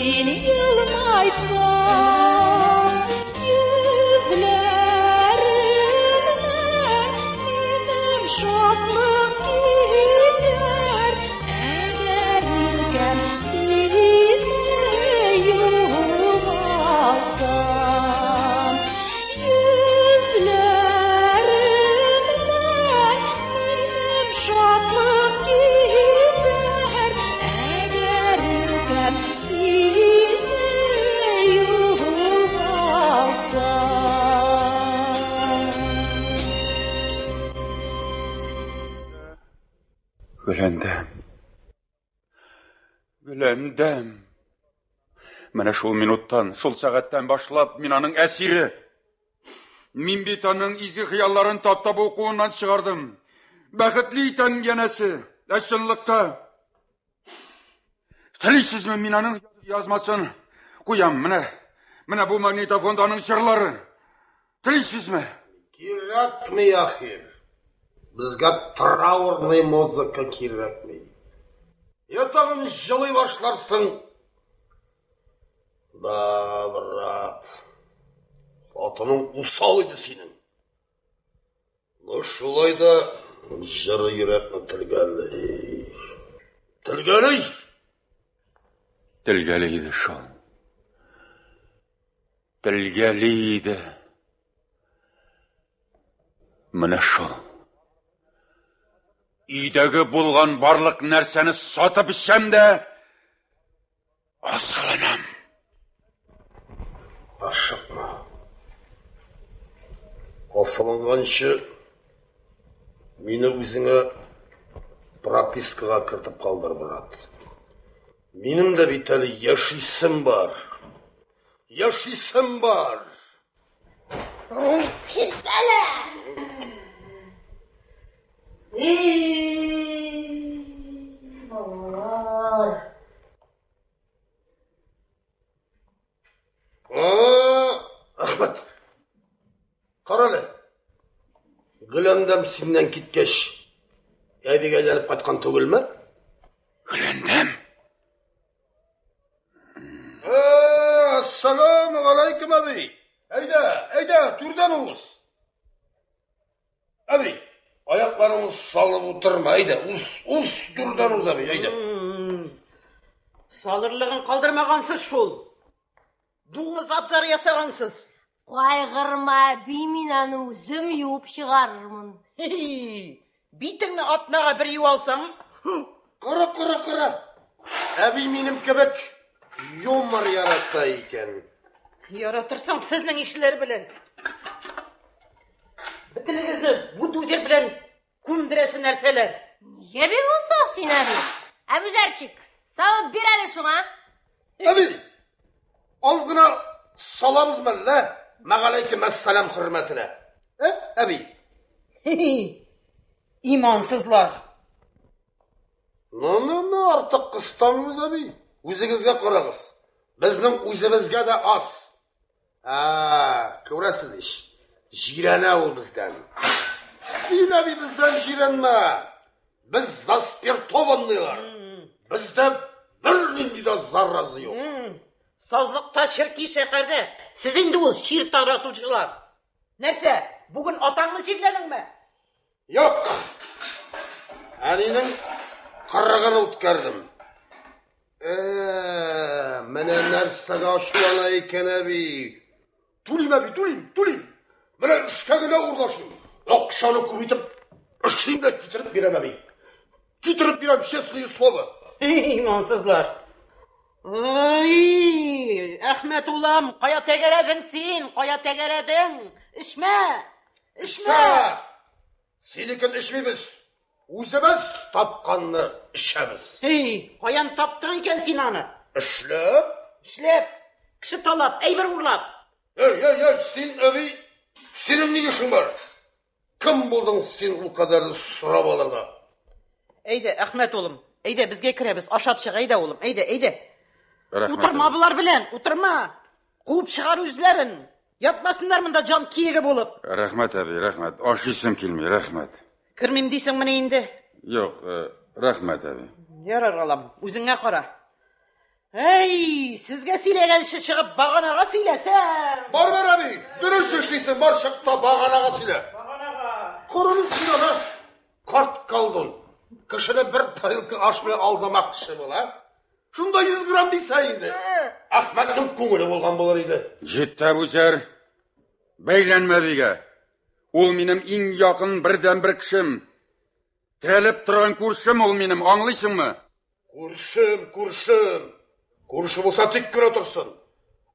Син елмайтсаң, йөзләремнән минем шатлык китәр. Әгәр иркәм сине югалтсам, йөзләремнән минем шатлык китәр. Әгәр иркәм сине югалтсам. Гөләндәм. Гөләндәм. Менә шул минуттан, шул сәгатьтән башлап мин аның әсире. Мин бит аның изге хыялларын таптап укуыннан чыгардым. Бәхетле итәм янәсе, ә чынлыкта. Телисезме мин аның язмасын куям, менә. Менә бу магнитофонда аның җырлары. Телисезме? Кирәкми, ахир. Безгә траурный музыка кирәкми. Я тагын җылый башларсың. Да, брат. Хатының усал иде синең. Ну, шулай да җыры йөрәкне телгәли. Телгәли! Телгәли иде шул. Телгәли иде. Менә шул. Өйдәге булган барлык нәрсәне сатып эчәм дә асылынам. Ашыкма. Асылынганчы мине үзеңә пропискага кертеп калдыр, брат. Минем дә бит әле яшисем бар. Яшисем бар. Кит әле! Эй, балалар. А, Әхмәт. Кара әле. Гөләндәм синнән киткәч, әбигә әйләнеп кайткан түгелме? Гөләндәм? Ассаламу алейкум, әби. Әйдә, әйдә, түрдән уз. Әби, аякларыңны салып утырма, әйдә, уз, уз, түрдән уз, әби, әйдә. Салырлыгын калдырмагансыз шул. Дуңгыз абзары ясагансыз. Кайгырма, әби, мин аны үзем юып чыгарырмын. Битеңне атнага бер юалсаң. Кара, кара, кара. Әби минем кебек юмор ярата икән. Яратырсың сезнең ишләр белән. Бөтенегезне бульдозер белән күмдерәсе нәрсәләр. Нигә бик усал син, әби? Әбүзәрчик, салып бир әле шуңа. Әби, аз гына салабыз мәллә? Мәгаләйкем әссәлам хөрмәтенә. Ә, әби? Имансызлар. Ну, ну, ну, артык кыстамыйбыз, әби. Үзегезгә карагыз. Безнең үзебезгә дә аз. Ә, күрәсез ич. Җирәнә ул бездән. Син, әби, бездән җирәнмә. Без заспиртованныйлар. Бездә бернинди дә зараза юк. Сазлыкта черки шәһәрдә. Сез инде ул чир таратучылар. Нәрсә, бүген атаңны чирләдеңме? Юк. Әнинең кырыгын үткәрдем. Э, менә нәрсәгә ачулана икән әби. Түлим, әби, түлим, түлим. Менә эшкә генә урлашыйм. Акчаны күп итеп эшлим дә китереп бирәм, әби. Китереп бирәм, честное слово. Имансызлар. Ай, Әхмәт улым, кая тәгәрәдең син? Кая тәгәрәдең? Эчмә! Эчмә! Синекен эчмибез. Үзебез тапканны эчәбез. Эй, каян таптың икән син аны? Эшләп. Эшләп. Кеше талап, әйбер урлап. Эй, эй, эй, син, әби, синең ни эшең бар? Кем булдың син ул кадәр сорап алырга? Әйдә, Әхмәт улым, әйдә, безгә керәбез, ашап чык, әйдә, улым, әйдә, әйдә. Рәхмәт, Утырма әби. болар белән, утырма. Куып чыгар үзләрен. Ятмасыннар монда җан киеге булып. Рәхмәт, әби, рәхмәт. Ашыйсым килми, рәхмәт. Кермим дисеңмени инде? Юк, рәхмәт, әби. Ярар, балам, үзеңә кара. Әй, сезгә сөйләгәнче чыгып баганага сөйләсәм. Бар, бар, әби, дөрес эшлисең, бар чык та баганага сөйлә. Баганага. Карале син аны, карт колдун. Кешене бер тарелка аш белән алдамакчы була. Шунда 100 грамм дисә инде. Әхмәтнең күңеле булган булыр иде. Җитте, Әбүзәр. Бәйләнмә әбигә. Ул минем иң якын бердәнбер кешем. Терәлеп торган күршем ул минем, аңлыйсыңмы? Күршем, күршем. Күрше булса тик кенә торсын.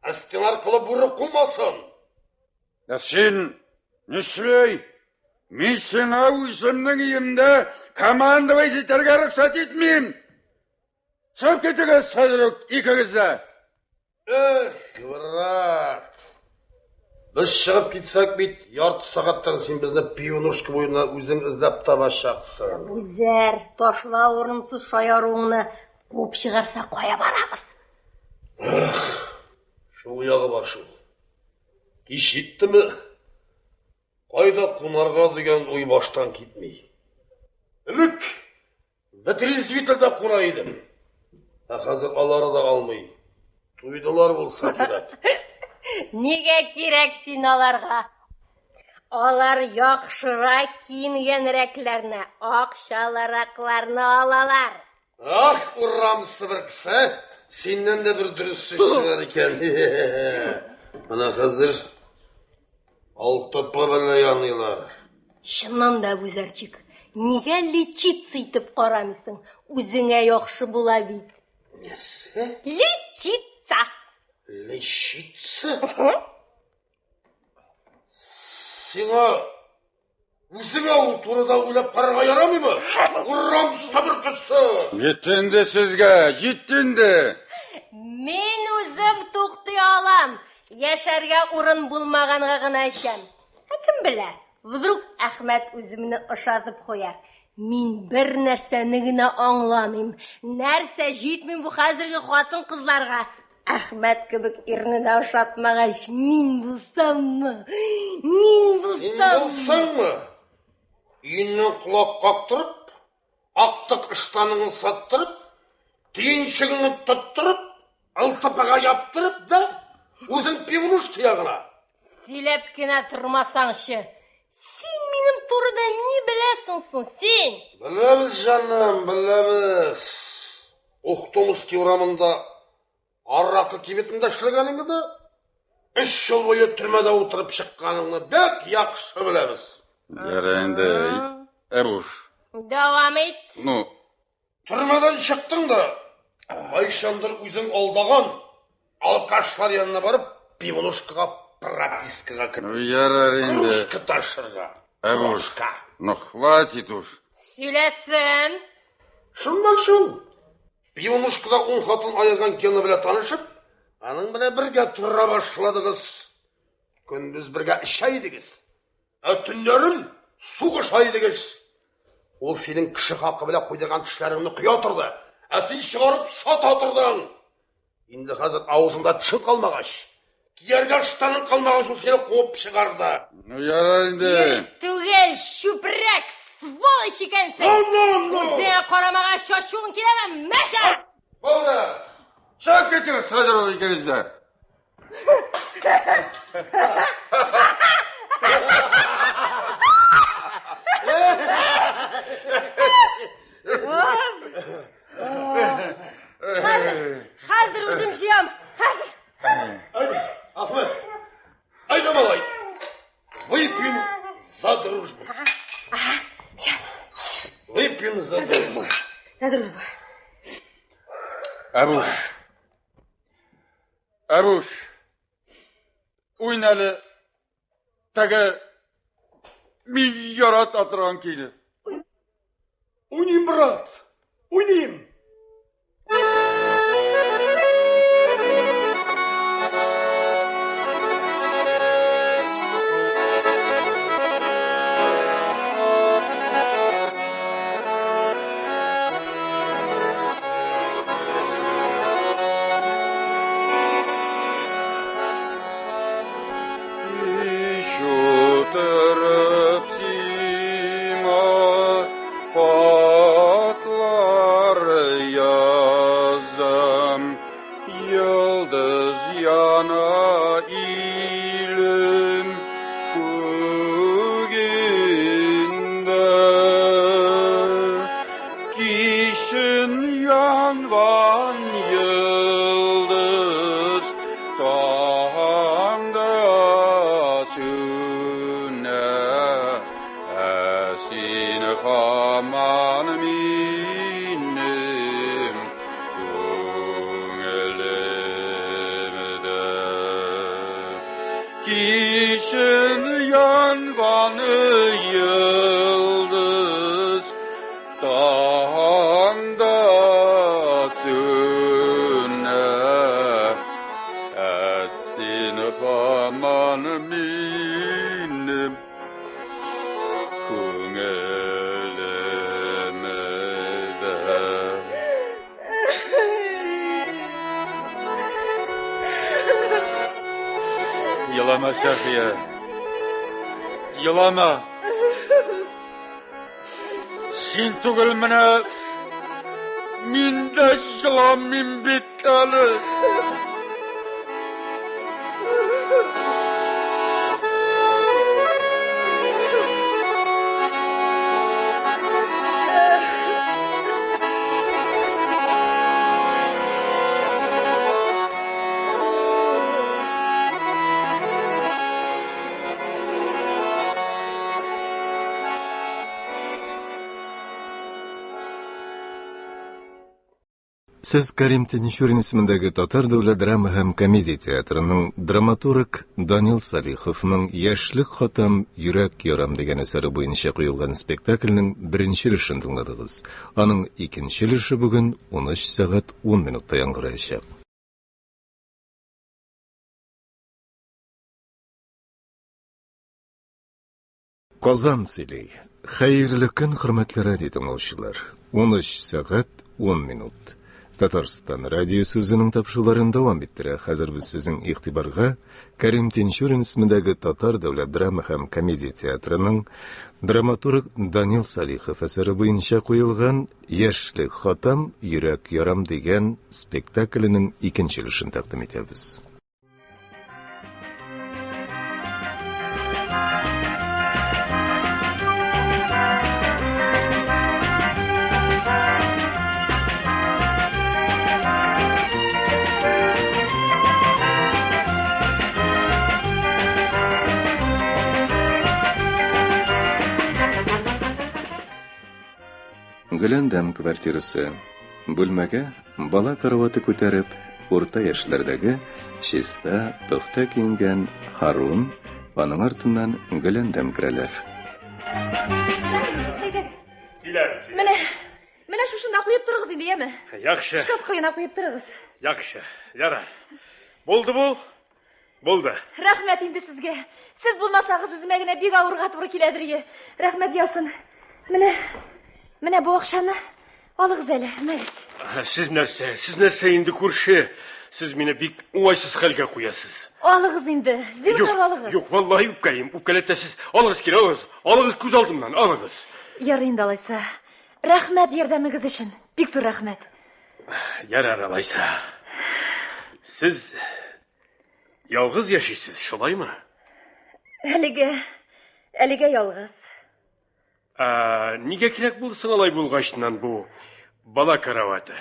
Ә стена аркылы бүре кумасын. Ә син нишләй? Мин сиңа үземнең өемдә командовать итәргә рөхсәт итмим. Чыгып китегез хәзер үк икегез дә. Эх, брат. Без чыгып китсәк бит, ярты сәгатьтән син безне пивнушка буена үзең эзләп табачаксың. Әбүзәр, ташла урынсыз шаяруыңны, куып чыгарса кая барабыз? Эх, шул ягы бар шул. Кич җиттеме, кайда кунарга дигән уй баштан китми. Элек Вытрезвительдә куна идем. Ә хәзер алары да алмый. Туйдылар булса кирәк. Нигә кирәк син аларга? Алар яхшырак киенгәнрәкләрне, акчалыракларны алалар. Ах, урам сыбыркысы, синнән дә бер дөрес сүз чыгар икән. Менә хәзер алтыпы белән яныйлар. Чыннан да, Әбүзәрчик, нигә лечиться итеп карамыйсың? Үзеңә яхшы була бит. Нәрсә? Лечиться! Лечиться? Сиңа үзеңә ул турыда уйлап карарга ярамыймы? Урам сабыркысы! Җитте инде сезгә, җитте инде. Мин үзем туктый алам. Яшәргә урын булмаганга гына эчәм. Ә кем белә, вдруг Әхмәт үземне ошатып куяр. Мин бер нәрсәне генә аңламыйм. Нәрсә җитми бу хәзерге хатын-кызларга? Әхмәт кебек ирне дә ошатмагач, мин булсаммы? Мин Син булсам. булсаңмы? Өеннән колак кактырып, актык ыштаныңны саттырып, төенчегеңне тоттырып, ЛТПга яптырып да, үзең пивнушка ягына. Сөйләп кенә тормасаңчы. Син минем турыда ни беләсең соң, син? Беләбез, җаным, беләбез. Ухтомский урамында аракы кибетендә эшләгәнеңне дә, өч ел буе төрмәдә утырып чыкканыңны бик яхшы беләбез. Ярар инде, Әбүш. Дәвам ит. Ну, Төрмәдән чыктың да, кайчандыр үзең алдаган алкашлар янына барып, пивнушкага пропискага ну кердең. ярар инде. Кружка ташырга. Әбүш. Кружка. Ну хватит уж. Сөйләсен. Шуннан шул. Пивнушкада ун хатын аерган Гена белән танышып, аның белән бергә тора башладыгыз. Көндез бергә эчә идегез. Ә төннәрен сугыша идегез. Ул синең кеше хакы белән куйдырган тешләреңне коя торды. Ә син чыгарып сата тордың. Инде хәзер авызыңда тешең калмагач, кияргә ыштаның калмагач, ул сине куып чыгарды. Ну ярар инде. Ир түгел, чүпрәк, сволочь икәнсең. Ну, ну, ну. Үзеңә карамага шашуың киләме? Мәсә! Булды. Чыгып китегез хәзер үк икегез дә. Хәзер, хәзер үзем җыям. Хәзер. Әйдә, Ахмет. Әйдә, малай. Выпьем за дружбу. Выпьем за дружбу. За дружбу. Әбүш. Әбүш. Уйна әле. Теге мин ярата торган көйне. Уйныйм, брат. Уйныйм. Кич утырып сиңа хатлар яздым. Йолдыз яна илем күгендә. Кичен янган йолдыз таңда сүнә. Ә син һаман минем күңелемдә. Кичен янган йолдыз таңда сүнә. Ә син һаман минем күңелемдә. Елама, Сафия. Елама. Син түгел менә мин дә еламыйм бит әле. Сез Карим Тинчурин исемендәге Татар дәүләт драма һәм комедия театрының драматург Данил Салиховның Яшьлек хатам, йөрәк ярам дигән әсәре буенча куелган спектакльнең беренче өлешен тыңладыгыз. Аның икенче өлеше бүген 13 сәгать 10 минутта яңгыраячак. Казан сөйли. Хәерле көн, хөрмәтле радио тыңлаучылар. 13 сәгать 10 минут. Татарстан радиосы үзенең тапшыруларын дәвам иттерә. Хәзер без сезнең игътибарга Кәрим Тинчурин исемендәге Татар дәүләт драма һәм комедия театрының драматург Данил Салихов әсәре буенча куелган Яшьлек хатам, йөрәк ярам дигән спектакленең икенче өлешен тәкъдим итәбез. Гөләндәм квартирасы. Бүлмәгә бала караваты күтәреп, урта яшьләрдәге, чиста, пөхтә киенгән Һарун, аның артыннан Гөләндәм керәләр. Әйдәгез. Киләбез. Менә, менә шушында куеп торыгыз инде, яме? Яхшы. Шкаф кырыена куеп торыгыз. Яхшы. Ярар. Булды бу? Булды. Рәхмәт инде сезгә. Сез булмасагыз, үземә генә бик авырга туры киләдер ие. Рәхмәт яусын. Менә, менә бу акчаны алыгыз әле, мәгез. Сез нәрсә? Сез нәрсә инде, күрше? Сез мине бик уңайсыз хәлгә куясыз. Алыгыз инде. Зинһар алыгыз. Юк, валлаһи үпкәлим. Үпкәләтәсез. Алыгыз кире, алыгыз. Алыгыз күз алдымнан, алыгыз. Ярый инде алайса. Рәхмәт ярдәмегез өчен. Бик зур рәхмәт. Ярар алайса. Сез ялгыз яшисез, шулаймы? Әлегә, әлегә ялгыз. Ә, нигә кирәк булды соң алай булгачыннан бу бала караваты?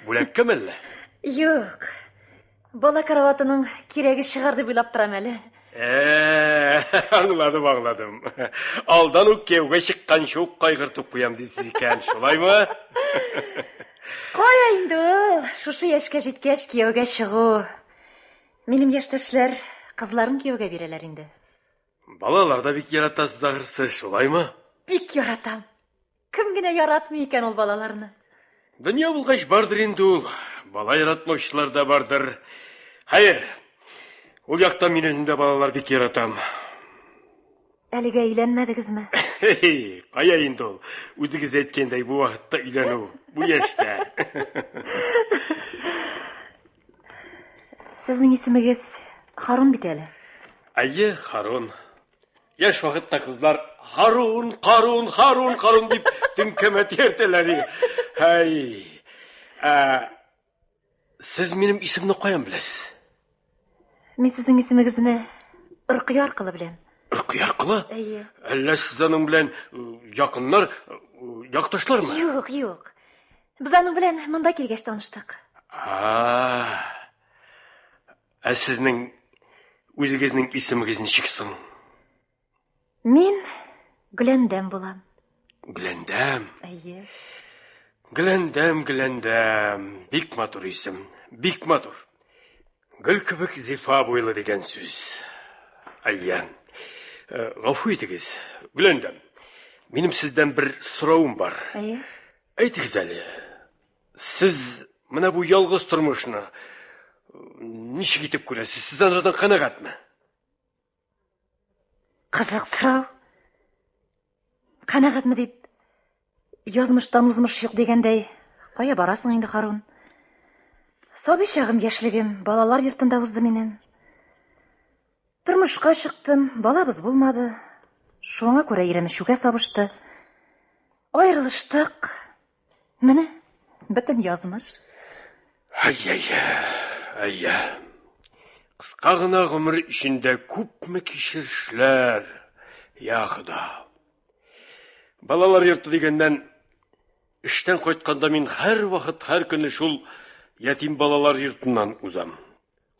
Бүләккә мәллә? Юк. Бала караватының кирәге чыгар дип уйлап торам әле. Ә, аңладым, аңладым. Алдан ук кияүгә чыкканчы ук кайгыртып куям дисез икән, шулаймы? Кая инде ул, шушы яшькә җиткәч кияүгә чыгу. Минем яшьтәшләр кызларын кияүгә бирәләр инде. Балалар да бик яратасыз ахрысы, шулаймы? Бик яратам. Кем генә яратмый икән ул балаларны? Дөнья булгач бардыр инде ул. Бала яратмаучылар да бардыр. Хәер, ул яктан мин үзем дә балалар бик яратам. Әлегә өйләнмәдегезме? Хе-хе, кая инде ул? Үзегез әйткәндәй, бу вакытта өйләнү, бу яшьтә. Сезнең исемегез Харун бит әле. Әйе, Харун. Яшь вакытта кызлар Харун, Карун, Харун, Карун дип теңкәмә тиертәләр. Һәй. Ә, Сез минем исемне каян беләсез? Мин сезнең исемегезне Ркыя аркылы беләм. Ркыя аркылы? Әйе. Әллә сез аның белән э, якыннар, э, якташлармы? Юк, юк. Без аның белән монда килгәч таныштык. А. Ә сезнең үзегезнең исемегез ничек соң? Мин Гөләндәм булам. Гөләндәм. Әйе. Гөләндәм, Гөләндәм. Бик матур исем. Бик матур. Гөл кебек зифа буйлы дигән сүз. Әйе. Э, гафу итегез, Гөләндәм. Минем сездән бер соравым бар. Әйе. Әйтегез әле, сез менә бу ялгыз тормышны э, ничек итеп күрәсез? Сез анардан канәгатьме? Кызык сорау. Канәгатьме дип, язмыштан узмыш юк дигәндәй, кая барасың инде, Харун? Сабый чагым, яшьлегем балалар йортында узды минем. Тормышка чыктым, балабыз булмады. Шуңа күрә ирем эчүгә сабышты. Аерылыштык. Менә бөтен язмыш. Ай-яй, ай-я. Кыска гына гомер эчендә күпме кичерешләр. Я Хода. Балалар йорты дигәннән, эштән кайтканда мин һәр вакыт, һәр көнне шул ятим балалар йортыннан узам.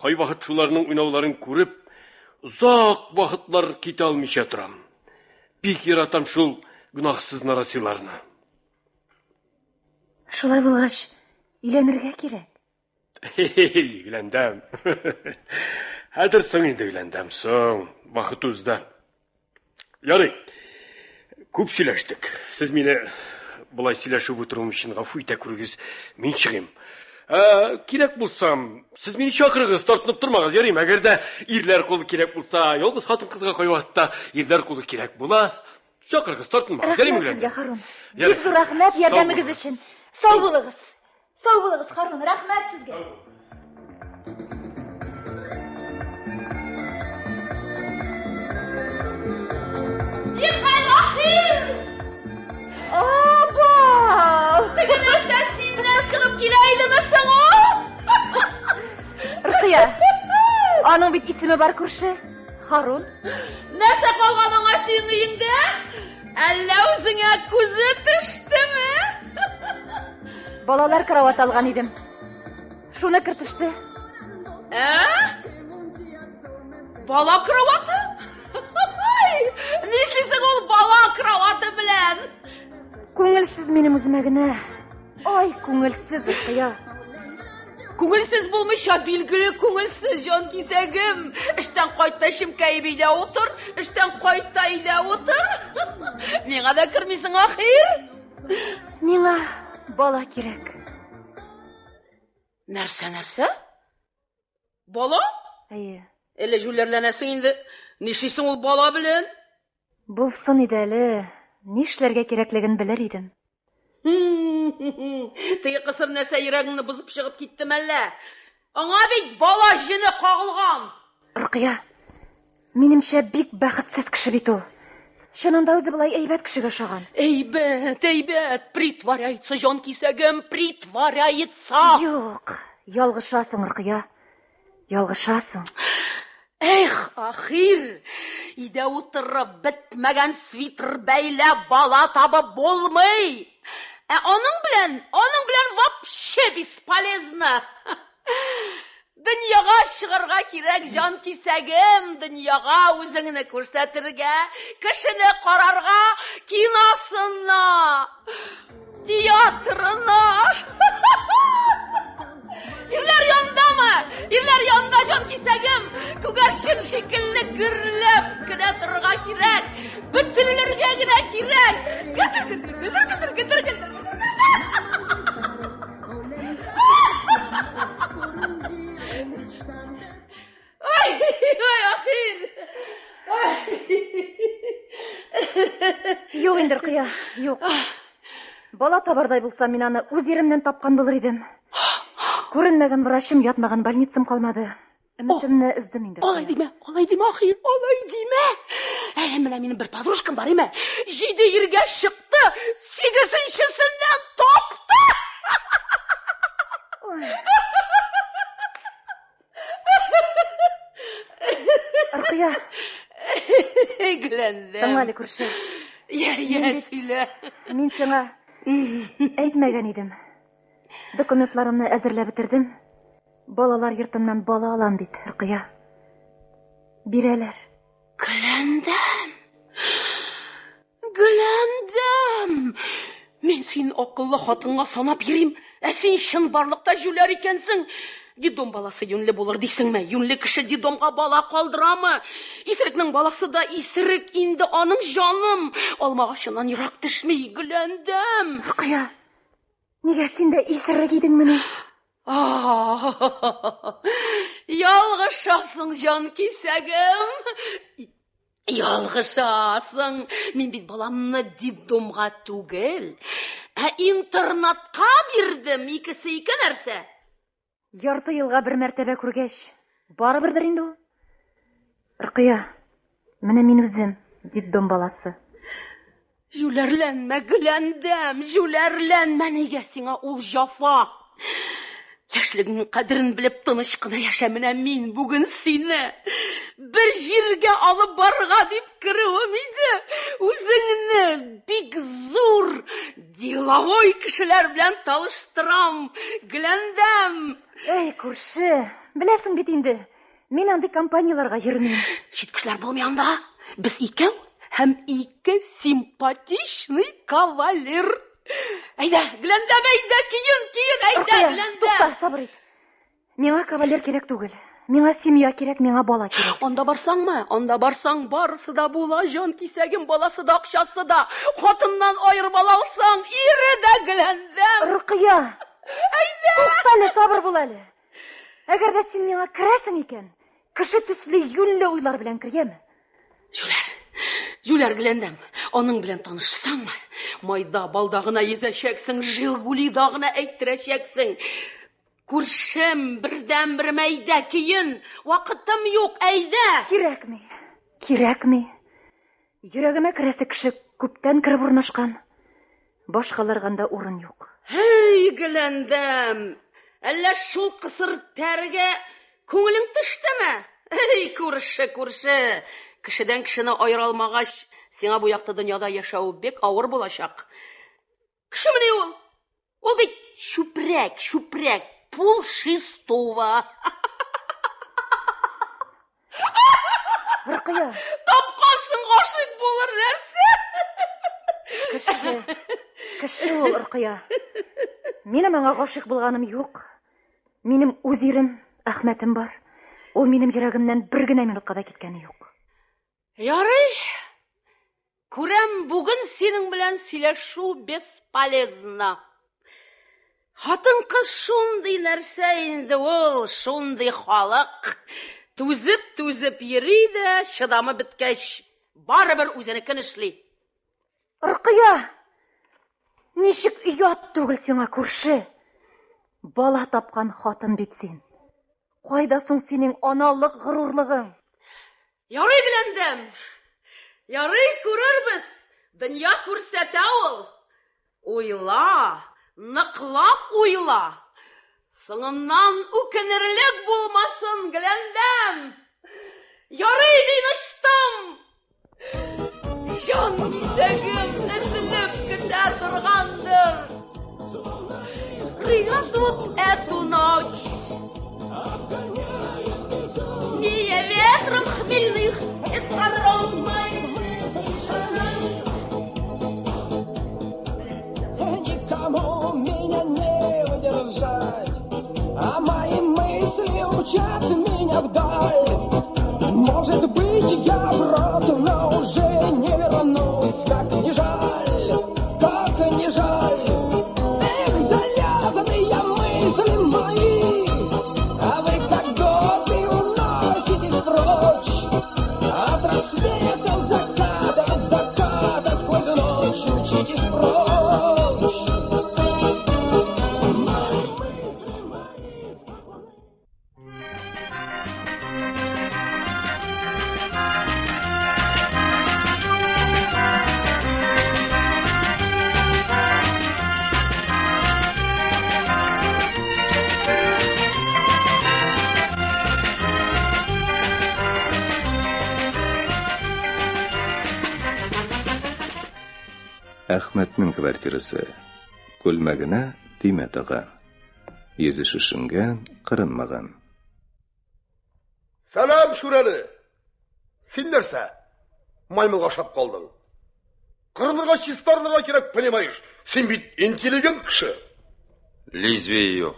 Кайвакыт шуларның уйнауларын күреп, озак вакытлар китә алмыйча торам. Бик яратам шул гөнаһсыз нарасыйларны. Шулай булгач, өйләнергә кирәк. Хе-хе, Гөләндәм. Хәзер соң инде, Гөләндәм, соң. Вакыт узды. Ярый. Күп сөйләштек. Сез мине болай сөйләшеп утыруым өчен гафу итә күрегез. Мин чыгыйм. Ә, кирәк булсам, сез мине чакырыгыз, тартынып тормагыз, ярыйм. Әгәр дә ирләр кулы кирәк булса, ялгыз хатын-кызга кайвакытта ирләр кулы кирәк була. Чакырыгыз, тартынмагыз. Ярыйм, Рәхмәт сезгә, Гөләндәм. Харун. Ярый. Бик зур рәхмәт Сау ярдәмегез булыгыз. өчен. Сау булыгыз. Сау булыгыз, Харун. Рәхмәт сезгә. Нихәл, ахир! Абау! Теге нәрсә синнән чыгып килә идеме соң ул? Ркыя, аның бит исеме бар күрше. Харун. Нәрсә калган аңа синең өеңдә? Әллә үзеңә күзе төштеме? Балалар карават алган идем. Шуны кертеште. Ә? Бала кроваты? Нишлисең ул бала кроваты белән? Күңелсез минем үземә генә. Ай, күңелсез, Ркыя. Күңелсез булмыйча, билгеле күңелсез, җан кисәгем. Эштән кайт та чемкәеп өйдә утыр, эштән кайт та өйдә утыр. Миңа да кермисең ахир. Миңа бала кирәк. Нәрсә, нәрсә? Бала? Әйе. Әллә җүләрләнәсең инде. Нишлисең ул бала белән? Булсын иде әле, нишләргә кирәклеген белер идем. Теге кысыр нәрсә йөрәгеңне бозып чыгып китте мәллә? Аңа бит бала җене кагылган. Рукыя, минемчә бик бәхетсез кеше бит ул. Чынында үзе болай әйбәт кешегә ошаган. Әйбәт, әйбәт, притворяется җан кисәгем, притворяется. Юк, ялгышасың, Рукыя. Ялгышасың. Эх, ахир, өйдә утырып бетмәгән свитер бәйләп бала табып булмый. Ә аның белән, аның белән вообще бесполезно. Дөньяга чыгарга кирәк, җан кисәгем, дөньяга үзеңне күрсәтергә, кешене карарга, киносына, театрына. Ирләр янындамы? Ирләр янында җан кисәгем, күгәрчен шикелле гөрләп кенә торырга кирәк. Бөтерелергә генә кирәк. Гөлдер, гөлдер, гөлдер, гөлдер, гөлдер, гөлдер. Ай, ай, ахир. Ай. Юк инде, Ркыя, юк. Бала табардай булсам, мин аны үз иремнән тапкан булыр идем. Күренмәгән врачым, ятмаган больницам калмады. Өметемне өздем инде. Алай димә, алай димә, ахир, алай димә. Әй, менә минем бер подружкам бар име. Җиде иргә чыкты, сигезенчесеннән тапты. Ркыя. Гөләндәм. Тыңла әле, күрше. Я, я, сөйлә. Мин сиңа әйтмәгән идем. Документларымны әзерләп бетердем. Балалар йортыннан бала алам бит, Ркыя. Бирәләр. Гөләндәм! Гөләндәм! Мин сине акыллы хатынга санап йөрим, ә син чынбарлыкта җүләр икәнсең. Дидом баласы юньле булыр дисеңме? Юньле кеше дидомга бала калдырамы? Исерекнең баласы да исерек инде аның җаным. Алмагачыннан ерак төшми, Гөләндәм. Ркыя, нигә син дә исерек идеңмени? Ялгышасың, җан кисәгем. Ялгышасың. Мин бит баламны детдомга түгел, ә интернатка бирдем. Икесе ике нәрсә. Ярты елга бер мәртәбә күргәч, барыбердер инде ул. Ркыя, менә мин үзем, детдом баласы. Җүләрләнмә, Гөләндәм, җүләрләнмә, нигә сиңа ул җафа? Яшьлегеңнең кадерен белеп тыныч кына яшә, менә мин бүген сине бер җиргә алып барырга дип керүем иде. Үзеңне бик зур деловой кешеләр белән таныштырам, Гөләндәм. Әй, күрше, беләсең бит инде, Мин андый компанияләргә йөрмим. Чит кешеләр булмый анда. Без икәү һәм ике симпатичный кавалер. Әйдә, Гөләндәм, әйдә, киен, киен, әйдә, Гөләндәм. Тукта, сабыр ит. Миңа кавалер кирәк түгел. Миңа семья кирәк, миңа бала кирәк. Анда барсаңмы? Анда барсаң, барысы да була, җан кисәгем, баласы да, акчасы да. Хатыннан аерып ала алсаң, ире дә Гөләндәм. Рукыя! Әйдә! Тукта әле, сабыр бул әле. Әгәр дә син миңа керәсең икән, кеше төсле юньле уйлар белән кер, яме? Җүләр, җүләр Гөләндәм, аның белән танышсаңмы, майда, балда гына йөзәчәксең, Жигулида гына әйттерәчәксең. Күршем, бердәнберем, әйдә, киен, вакытым юк, әйдә! Кирәкми, кирәкми. Йөрәгемә керәсе кеше күптән кереп урнашкан. Башкаларга анда урын юк. Һей, Гөләндәм, әллә шул кысыр тәргә күңелең төштеме? Эй, күрше, күрше, кешедән кешене аера алмагач, сиңа бу якты дөньяда яшәү бик авыр булачак. Кешемени ул? Ул бит чүпрәк, чүпрәк, пул шестого. Рыкыя. Тапкансың гашыйк булыр нәрсә. Кеше. Кеше ул Рыкыя. Минем аңа гашыйк булганым юк. Минем үз ирем, Әхмәтем бар. Ул минем йөрәгемнән бер генә минутка да киткәне юк. Ярый. Күрәм, бүген синең белән сөйләшү бесполезно. Хатын-кыз шундый нәрсә инде ул, шундый халык. Түзеп-түзеп йөри дә, чыдамы беткәч, барыбер үзенекен эшли. Ркыя! Ничек оят түгел сиңа, күрше? Бала тапкан хатын бит син. Кайда соң синең аналык горурлыгың? Ярый, Гөләндәм, ярый, күрербез, дөнья күрсәтә ул. Уйла, ныклап уйла. Соңыннан үкенерлек булмасын, Гөләндәм. Ярый, мин очтым. Җан кисәгем өзелеп көтә торгандыр. Придут эту ночь. Не ветром хмельных эскадрон Никому меня не удержать, а мои мысли учат меня вдаль. Может быть, я в рот, но уже не вернусь, как не жаль, как не жаль. Эх, залязанные мысли мои, а вы как годы уноситесь прочь. От рассвета, заката, от заката сквозь ночь мчитесь прочь. Мои мысли мои Әхмәтнең квартирасы. Күлмәгенә төймә тага. Йөзе шешенгән, кырынмаган. Сәлам, Шүрәле! Син нәрсә? Маймылга ошап калдың. Кырынырга, чистарынырга кирәк, понимаешь? Син бит интеллигент кеше. Лезвие юк.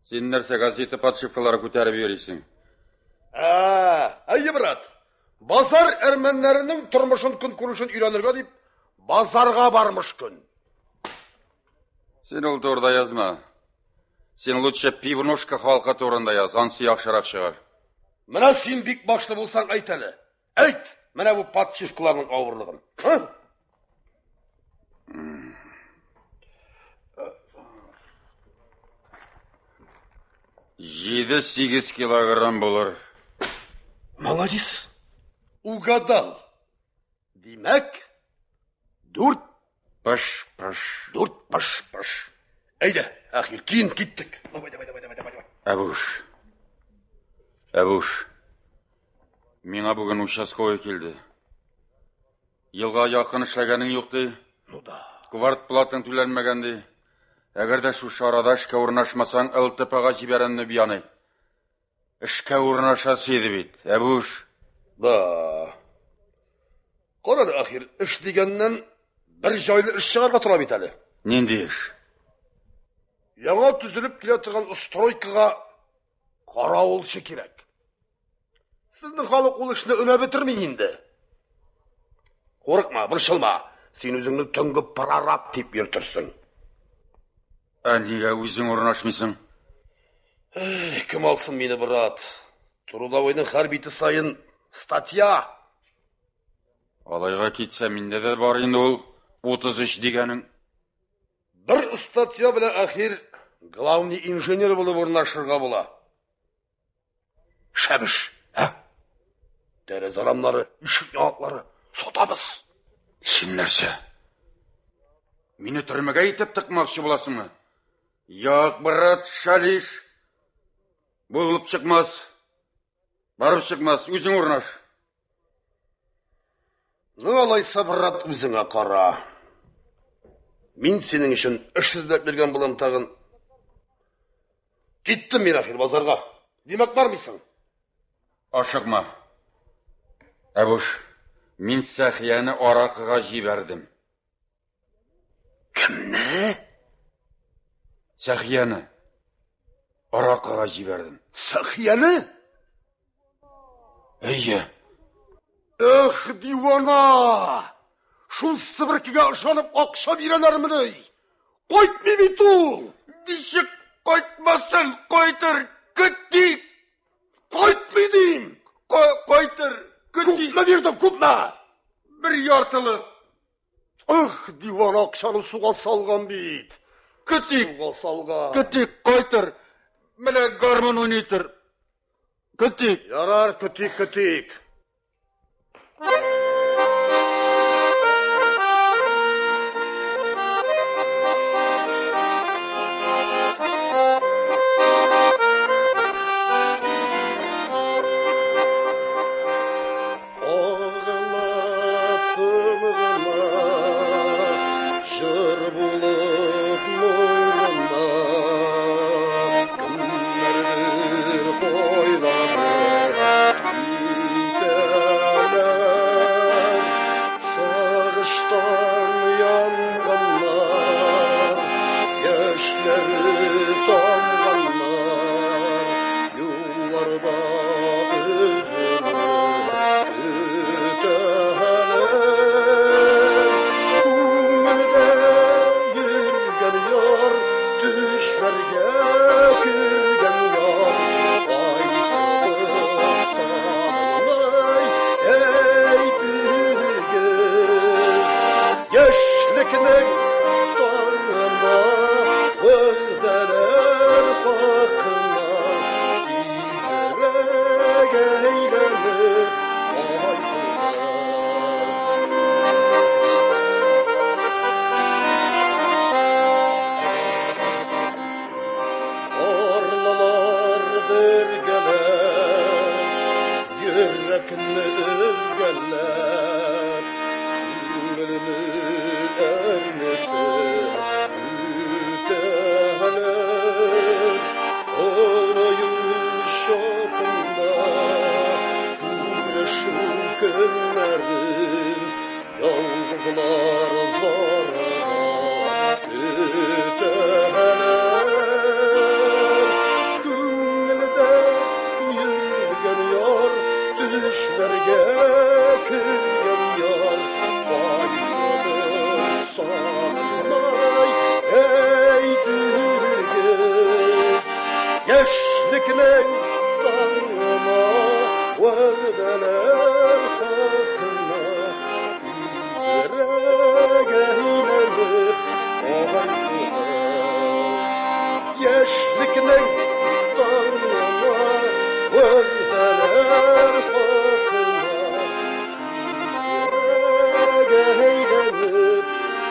Син нәрсә газета подшивкалары күтәреп йөрисең? Ә, әйе, брат. Базар әрмәннәренең тормышын, көнкүрешен өйрәнергә дип, базарга бармыш көн. Син ул турыда язма. Син лучше пивнушка халкы турында яз, ансы яхшырак чыгар. Менә син бик башлы булсаң, әйт әле. Әйт, менә бу подшивкаларның авырлыгын. Һы? 7-8 килограмм булыр. Молодец. Угадал. Димәк, дүрт Пыш-пыш. Дүрт пыш-пыш. Әйдә, ахир, киен киттек. Давай, давай, давай, давай, давай. Әбүш. Әбүш. Миңа бүген участковый килде. Елга якын эшләгәнең юк ди. Ну да. Квартплатаң түләнмәгән ди. Әгәр дә шушы арада эшкә урнашмасаң, ЛТПга җибәрәмне бияный. Эшкә урнашасы иде бит, Әбүш. Да. Кара әле, ахир, эш дигәннән бер җайлы эш чыгарга тора бит әле. Нинди эш? Яңа төзелеп килә торган стройкага каравылчы кирәк. Сезнең халык ул эшне өнәп бетерми инде. Курыкма, борчылма. Син үзеңне төнге прораб дип йөртерсең. Ә нигә үзең урнашмыйсың? Эх, кем алсын мине, брат? Трудовойның һәр бите саен статья. Алайга китсә, миндә дә бар инде ул 33 дигәнең. Бер статья белән ахир главный инженер булып урнашырга була. Шәбеш, ә? Тәрәзә рамнары, ишек яңаклары сатабыз. Син нәрсә? Мине төрмәгә итеп тыкмакчы буласыңмы? Як, брат, шалиш. Булып чыкмас. Барып чыкмас, үзең урнаш. Ну, алайса, брат, үзеңә кара. Мин синең өчен эш эзләп йөргән булам тагын. Киттем мин ахир базарга. Димәк, бармыйсың? Ашыкма. Әбүш, мин Сәхияне аракыга җибәрдем. Кемне? Сәхияне аракыга җибәрдем. Сәхияне? Әйе. Эх, дивана! Шул себеркегә ышанып акча бирәләрмени? Кайтмый бит ул! Ничек кайтмасын, кайтыр, көтик! Кайтмый дим! Кайтыр, көтик! Күпме бирдем, күпме? Бер яртылык. Эх, дивана акчаны суга салган бит. Көтик. Суга салган. Көтик, кайтыр. Менә гармун уйныйтыр. Көтик. Ярар, көтик, көтик. Аңлаттым гына, җыр булып моңына, кемнәрдер кайлары китәләр, сагыштан янганнар, яшьләре тамганнар, юлларда өзелеп көтәләр. Күңелдә йөргән яр, төшләргә кергән яр, кайсыгыз сагынмый, әйтегез. Яшьлекнең таңына, вәгъдәләр хакына, тизрәк әйләнеп кайтыгыз. Парлылар бергәләп, йөрәкне өзгәләп, күңелне Кызлар зарыгып көтәләр. Күңелдә йөргән яр, төшләргә кергән яр, кайсыдыр сагынмай, әйтегез. Яшьлекнең таңына, вәгъдәләр хакына, тизрәк әйләнеп кайтыгыз. Яшьлекнең таңына, вәгъдәләр хакына, тизрәк әйләнеп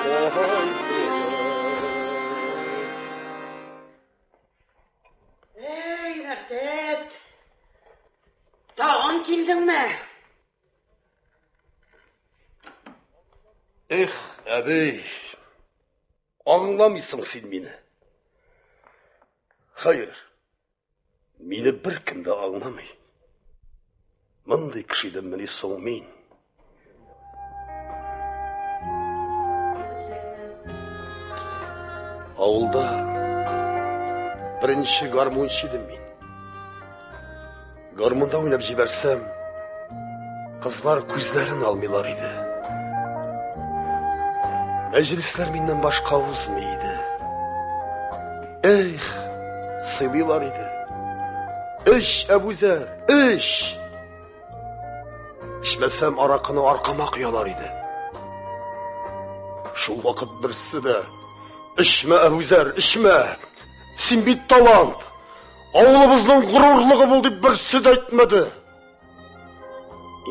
кайтыгыз. Эй, Мәртәт! Тагын килдеңме? Эх, әбей, аңламыйсың син мине. Хәер, мине беркем дә аңламый. Мондый кеше идеммени соң мин? Авылда беренче гармунчы идем мин. Гармунда уйнап җибәрсәм, кызлар күзләрен алмыйлар иде. Мәҗлесләр миннән башка узмый иде. Эх, сыйлыйлар иде. Эч, Әбүзәр, эч! Эчмәсәм, аракыны аркама коялар иде. Шул вакыт берсе дә, Эчмә, Әбүзәр, эчмә! Син бит талант! Авылыбызның горурлыгы бул дип берсе дә әйтмәде.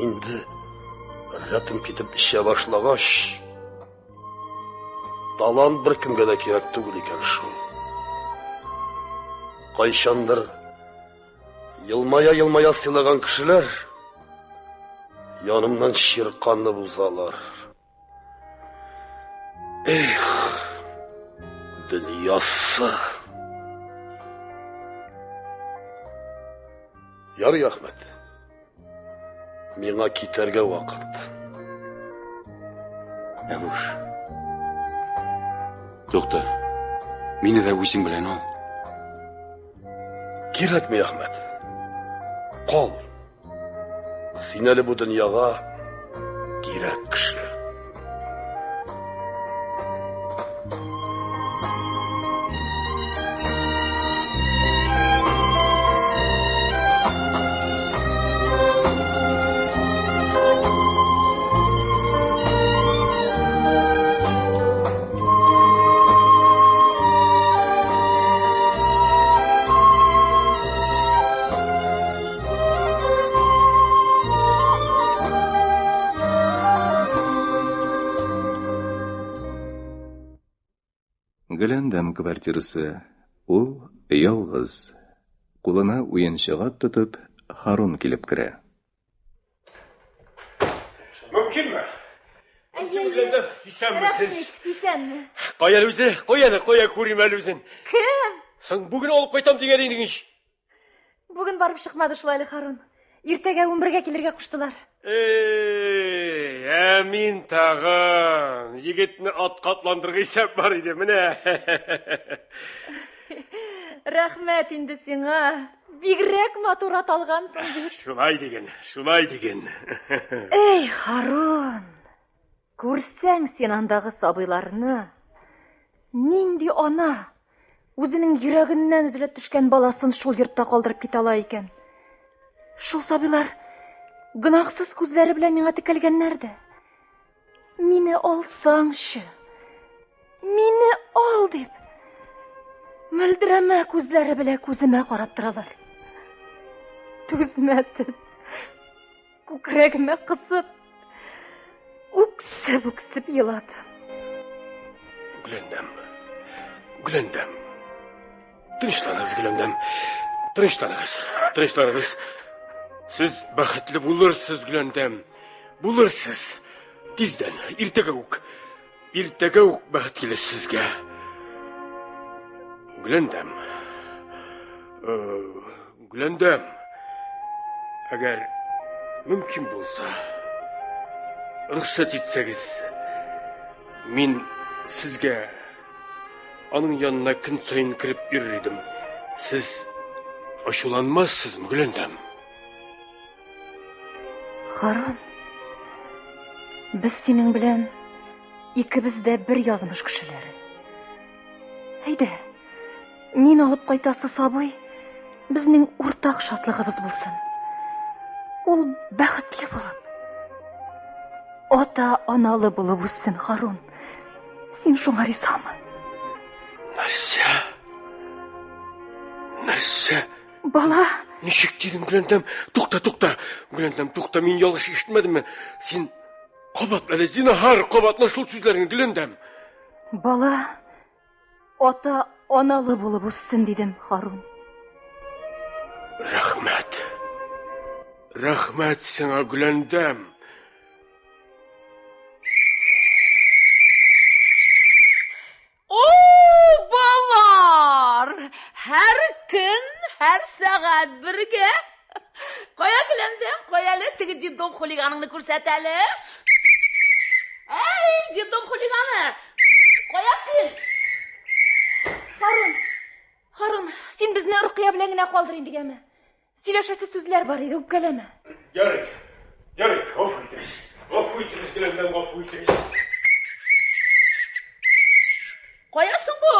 Инде рәтем китеп эчә башлагач, талант беркемгә дә кирәк түгел икән шул. Кайчандыр елмая-елмая сыйлаган кешеләр янымнан чирканып узалар. Эх, дөньясы. Ярый, Әхмәт. Миңа китәргә вакыт. Әбүш. Тукта. Мине дә үзең белән ал. Кирәкми, Әхмәт. Кал. Син әле бу дөньяга кирәк кеше. Гөләндәм квартирасы. Ул ялгыз. Кулына уенчыгат тотып, Һарун килеп керә. Мөмкинме? Гөләндәм, исәнмесез? Исәнме. Кая әле үзе? Кая әле? Кая күрим әле үзен? Кем? Соң бүген алып кайтам дигән идең ич. Бүген барып чыкмады шул әле Харун. Иртәгә 11-гә килергә куштылар. Эй, ә мин тагын егетне атка атландырырга исәп бар иде, менә. Рәхмәт инде сиңа. Бигрәк матур ат алгансың бит. Шулай диген, шулай диген. Эй, Харун. Күрсәң син андагы сабыйларны. Нинди ана үзенең йөрәгеннән өзелеп төшкән баласын шул йортта калдырып китә ала икән? Шул сабыйлар гөнаһсыз күзләре белән миңа текәлгәннәр дә. Мине алсаңчы. Мине ал дип. Мөлдерәмә күзләре белән күземә карап торалар. Түзмәдем. Күкрәгемә кысып, үксеп-үксеп еладым. Гөләндәм. Гөләндәм. Тынычланыгыз, Гөләндәм. Тынычланыгыз. Тынычланыгыз. Сез бәхетле булырсыз, Гөләндәм. Булырсыз. Тиздән, иртәгә үк. Иртәгә үк бәхет килер сезгә. Гөләндәм. Э, Гөләндәм. Әгәр мөмкин булса, рөхсәт итсәгез, Мин сезгә аның янына көн саен кереп йөрер идем. Сез ачуланмассызмы, Гөләндәм? Харун, без синең белән икебез дә бер язмыш кешеләре. Әйдә, мин алып кайтасы сабый безнең уртак шатлыгыбыз булсын. Ул бәхетле булып, ата-аналы булып үссен, Харун. Син шуңа ризамы? Нәрсә? Нәрсә? Бала! Ничек дидең, Гөләндәм? Тукта, тукта. Гөләндәм, тукта, мин ялгыш ишетмәдемме? Син кабатла әле, зинһар, кабатла шул сүзләреңне, Гөләндәм. Бала ата аналы булып үссен дидем, Харун. Рәхмәт. Рәхмәт сиңа, Гөләндәм. О, балар! Һәр көн, һәр сәгать бергә. Кая Гөләндәм, кая әле теге детдом хулиганыңны күрсәт әле. Әй, детдом хулиганы! Кая син? Харун, Харун, син безне Рукыя белән генә калдыр инде, яме. Сөйләшәсе сүзләр бар иде, үпкәләмә. Ярый, ярый, гафу итегез. Гафу итегез, Гөләндәм, гафу итегез. Кая соң бу?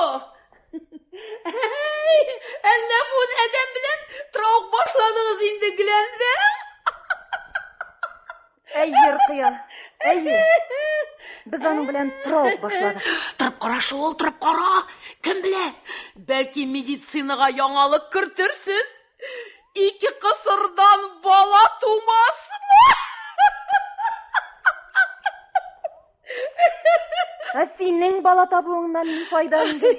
Әй, әллә бу адәм белән траук башладыгыз инде, Гөләндәм? Әйе, Ркыя, әйе. Без аның белән тора ук башладык. Торып кара шул, торып кара. Кем белә, бәлки медицинага яңалык кертерсез. Ике кысырдан бала тумасмы? Ә синең бала табуыңнан ни файда инде?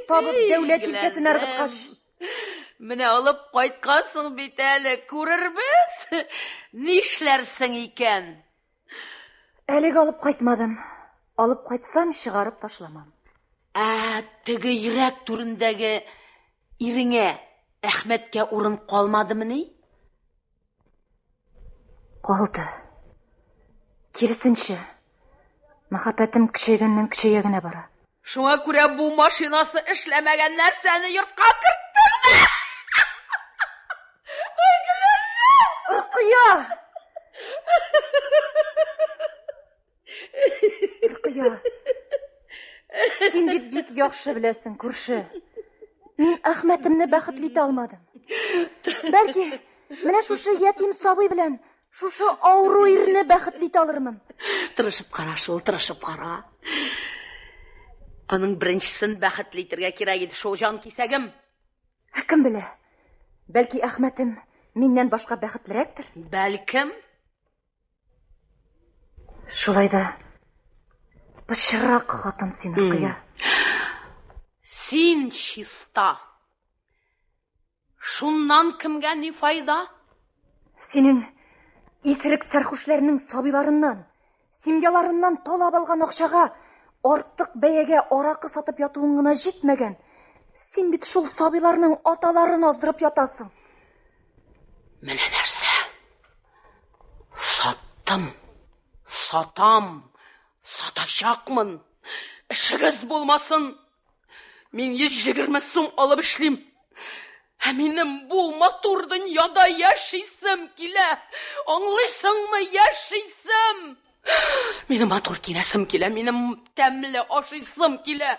Табып дәүләт җилкәсенә ыргыткач. Менә алып кайткансың бит әле, күрербез. Нишләрсең икән? Әлегә алып кайтмадым. Алып кайтсам, чыгарып ташламам. Ә теге йөрәк түрендәге иреңә, Әхмәткә урын калмадымыни? Калды. Киресенчә, мәхәббәтем көчәйгәннән көчәя генә бара. Шуңа күрә бу машинасы эшләмәгән нәрсәне йортка керттеңме? Ой, Гөләндәм! Ркыя! Ркыя, син бит бик яхшы беләсең, күрше. Мин Әхмәтемне бәхетле итә алмадым. Бәлки, менә шушы ятим сабый белән шушы авыру ирне бәхетле итә алырмын. Тырышып кара шул, тырышып кара. Аның беренчесен бәхетле итәргә кирәк иде шул җан кисәгем. Ә кем белә? Бәлки Әхмәтем миннән башка бәхетлерәктер? Бәлкем. Шулай да пычрак хатын син, Ркыя. Син чиста. Шуннан кемгә ни файда? Синең исерек сәрхүшләрнең сабыйларыннан, семьяларыннан талап алган акчага артык бәягә аракы сатып ятуың гына җитмәгән. Син бит шул сабыйларның аталарын аздырып ятасың. Менә нәрсә. Саттым, сатам, сатачакмын. Эшегез булмасын. Мин 120 сум алып эшлим. Ә минем бу матур дөньяда яшисем килә. Аңлыйсыңмы, яшисем. Минем матур киенәсем килә, минем тәмле ашыйсым килә.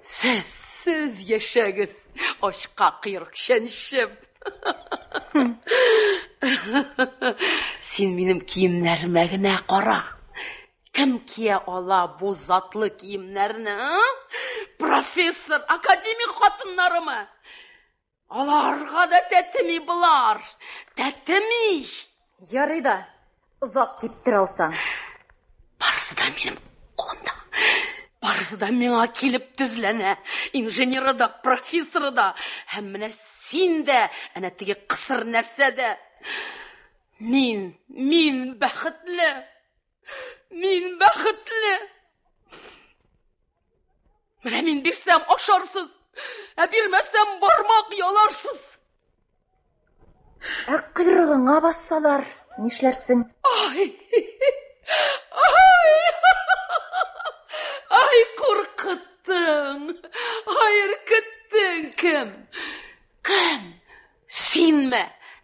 Сез, сез яшәгез, ачка кыйрык чәнчеп. Син минем киемнәремә генә кара. Кем кия ала бу затлы киемнәрне, а? Профессор, академик хатыннарымы? Аларга да тәтеми болар. Тәтеми. Ярый да, озак типтерә алсаң. Барысы да минем кулымда. Барысы да миңа килеп тезләнә. Инженеры да, профессоры да. Һәм менә син дә, әнә теге кысыр нәрсә дә. Мин, мин бәхетле. Мин бәхетле. Менә мин бирсәм ашарсыз, ә бирмәсәм бармак яларсыз. Ә койрыгыңа бассалар, нишләрсең? Ай! Ай!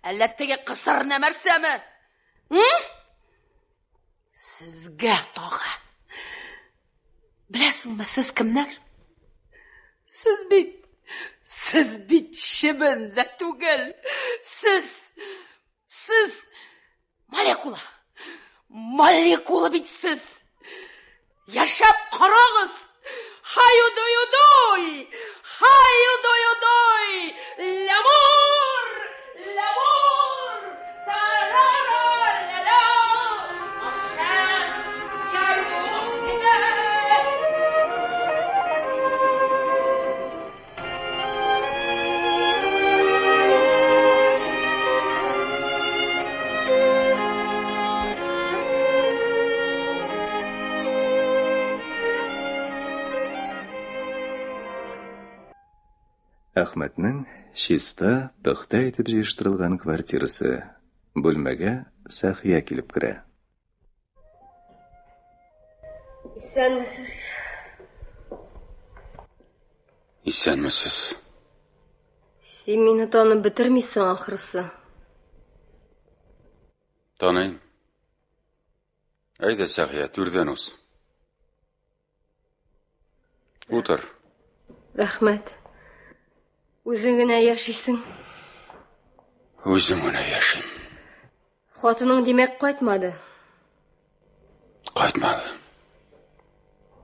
Әллә теге кысыр нәмәрсәме? Сезгә тагы. Беләсеңме, сез кемнәр? Сез бит, сез бит чебен дә түгел. Сез, сез молекула. Молекула бит сез. Яшәп карагыз. Хаюдуюдуй! Хаюдуюдуй! Лямур! Лямур! Тарара-ля-ля! Акшан! Я юк тебе! Әхмәтнең чиста, пөхтә итеп җыештырылган квартирасы. Бүлмәгә Сәхия килеп керә. Исәнмесез. Исәнмесез. Син мине танып бетермисең, ахрысы. Таныйм. Әйдә, Сәхия, түрдән уз. Утыр. Рәхмәт. Үзең генә яшисең. Үзем генә яшим. Хатының димәк кайтмады. Кайтмады.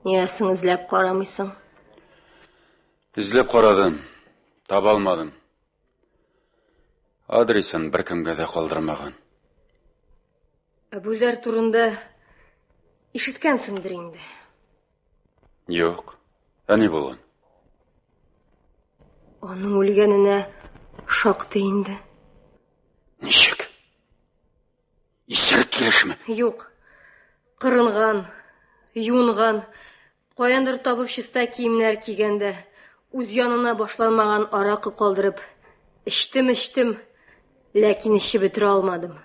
Нигә соң эзләп карамыйсың? Эзләп карадым, таба алмадым. Адресын беркемгә дә калдырмаган. Әбүзәр турында ишеткәнсеңдер инде. Юк. Ә ни булган? Аның үлгәненә шактый инде. Ничек? Исерек килешме? Юк. Кырынган, юынган, каяндыр табып чиста киемнәр кигән дә, үз янына башланмаган аракы калдырып, эчтем, эчтем, ләкин эчеп бетерә алмадым.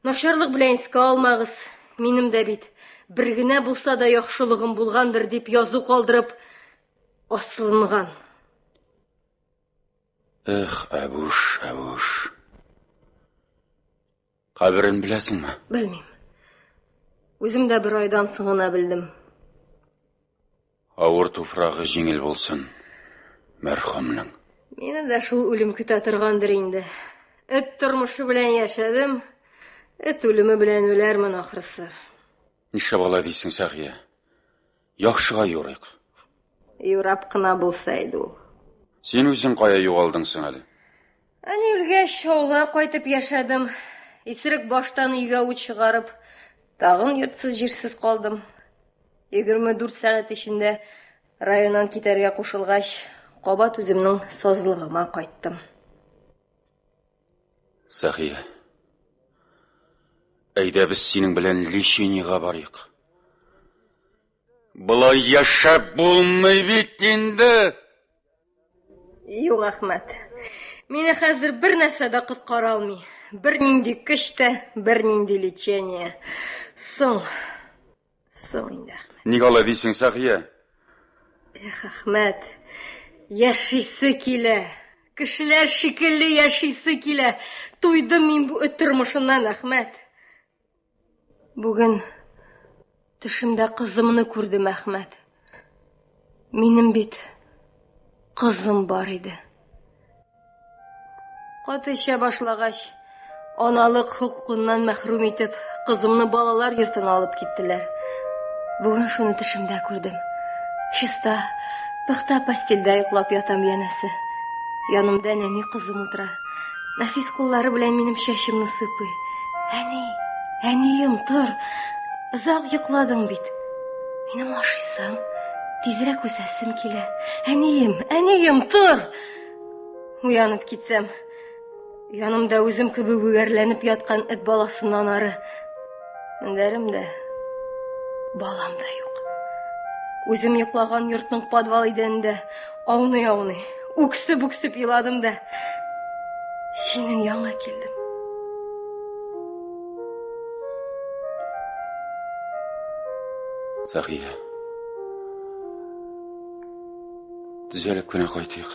Начарлык белән искә алмагыз, минем дә бит бер генә булса да яхшылыгым булгандыр дип язу калдырып, асылынган. Эх, Әбүш, Әбүш. Каберен беләсеңме? Белмим. Үзем дә бер айдан соң гына белдем. Авыр туфрагы җиңел булсын, мәрхүмнең. Мине дә шул үлем көтә торгандыр инде. Эт тормышы белән яшәдем, эт үлеме белән үләрмен ахрысы. Нишләп алай дисең, Сәхия? Яхшыга юрыйк. Юрап кына булса иде ул. Син үзең кая югалдың соң әле? Әни үлгәч, авылга кайтып яшәдем. Исерек баштан өйгә ут чыгарып, тагын йортсыз-җирсез калдым. 24 сәгать эчендә районнан китәргә кушылгач, кабат үземнең сазлыгыма кайттым. Сәхия, әйдә без синең белән лечениега барыйк. Болай яшәп булмый бит инде. Юк, Әхмәт. Мине хәзер бер нәрсә дә коткара алмый. Бер нинди көч тә, бер нинди лечение. Соң. Соң инде, Әхмәт. Ник алай дисең, Сәхия? Эх, Әхмәт, яшисе килә. Кешеләр шикелле яшисе килә. Туйдым мин бу эт тормышыннан, Әхмәт. Бүген төшемдә кызымны күрдем, Әхмәт. Минем бит кызым бар иде. Каты эчә башлагач, аналык хокукыннан мәхрүм итеп, кызымны балалар йортына алып киттеләр. Бүген шуны төшемдә күрдем. Чиста, пөхтә постельдә йоклап ятам янәсе. Янымда нәни кызым утыра. Нәфис куллары белән минем чәчемне сыйпый. Әни, әнием, тор. Озак йокладың бит. Минем ашыйсым, тизрәк үсәсем килә. Әнием, әнием, тор. Уянып китсәм, янымда үзем кебек үгәрләнеп яткан эт баласыннан ары мендәрем дә, балам да юк. Үзем йоклаган йортның подвал идәнендә ауный-ауный, үксеп-үксеп еладым да, синең янга килдем. Сәхия. Төзәлеп кенә кайтыйк.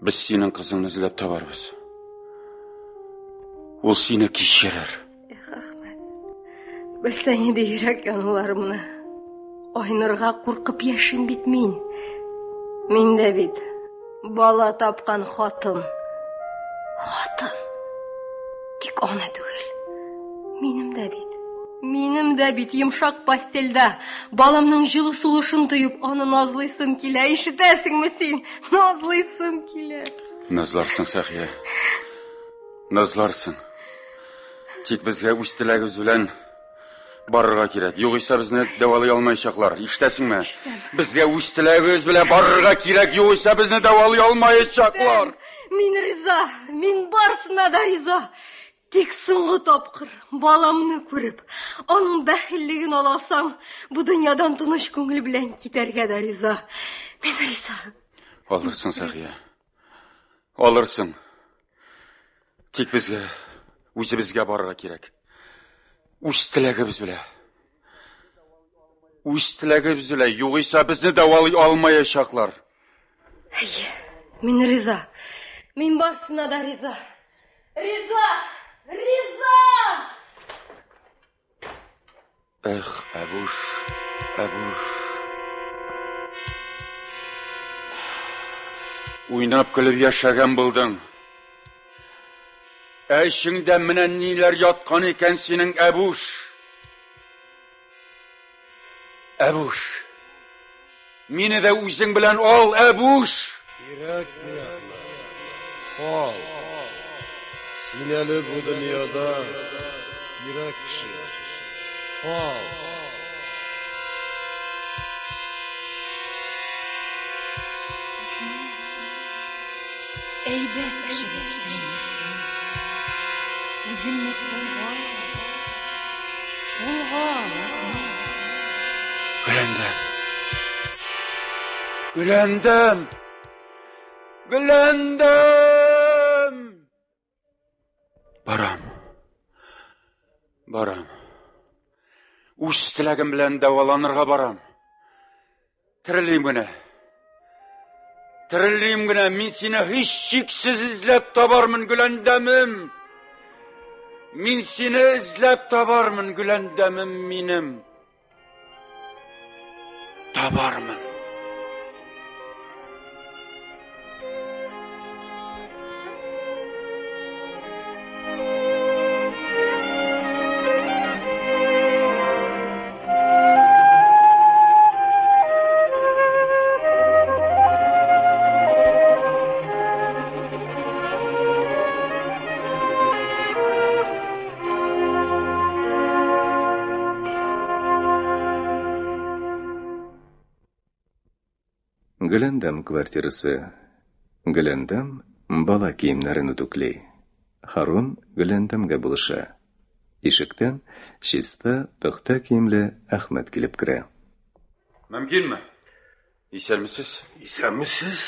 Без синең кызыңны эзләп табарбыз. Ул сине кичерер. Эх, Әхмәт, белсәң инде йөрәк януларымны. Айнырга куркып яшим бит мин. Мин дә бит бала тапкан хатын. Хатын. Тик ана түгел. Минем дә бит. Минем дә бит йомшак постельдә баламның җылы сулышын тоеп, аны назлыйсым килә. Ишетәсеңме син? Назлыйсым килә. Назларсың, Сәхия. Назларсың. Тик безгә үз теләгебез белән барырга кирәк. Югыйсә безне дәвалый алмаячаклар. Ишетәсеңме? Безгә үз теләгебез белән барырга кирәк, югыйсә безне дәвалый алмаячаклар. Мин риза, мин барысына да риза. Тик соңгы тапкыр баламны күреп, аның бәхиллеген ала алсам, бу дөньядан тыныч күңел белән китәргә дә риза. Мин риза. Алырсың, Сәхия. Алырсың. Тик безгә үзебезгә барырга кирәк. Үз теләгебез белән. Үз теләгебез белән, югыйсә безне дәвалый алмаячаклар. Әйе, мин риза. Мин барысына да риза. Риза! Риза! Эх, Әбүш, Әбүш. Уйнап көлеп яшәгән булдың. Ә эчеңдә менә ниләр яткан икән синең, Әбүш. Әбүш. Мине дә үзең белән ал, Әбүш. Кирәкми, Әхмәт. Кал. Син әле бу дөньяда кирәк кеше. Кал. Әйбәт кеше бит син. Үзеңне кулга ал. Кулга ал, Әхмәт. Гөләндәм. Гөләндәм. Гөләндәм. Барам. Барам. Үз теләгем белән дәваланырга барам. Терелим генә. Терелим генә, мин сине һичшиксез эзләп табармын, Гөләндәмем. Мин сине эзләп табармын, Гөләндәмем минем. Табармын. Гөләндәм квартирасы. Гөләндәм бала киемнәрен үтүкли. Харун Гөләндәмгә булыша. Ишектән чиста, пөхтә киемле Әхмәт килеп керә. Мөмкинме? Исәнмесез? Исәнмесез?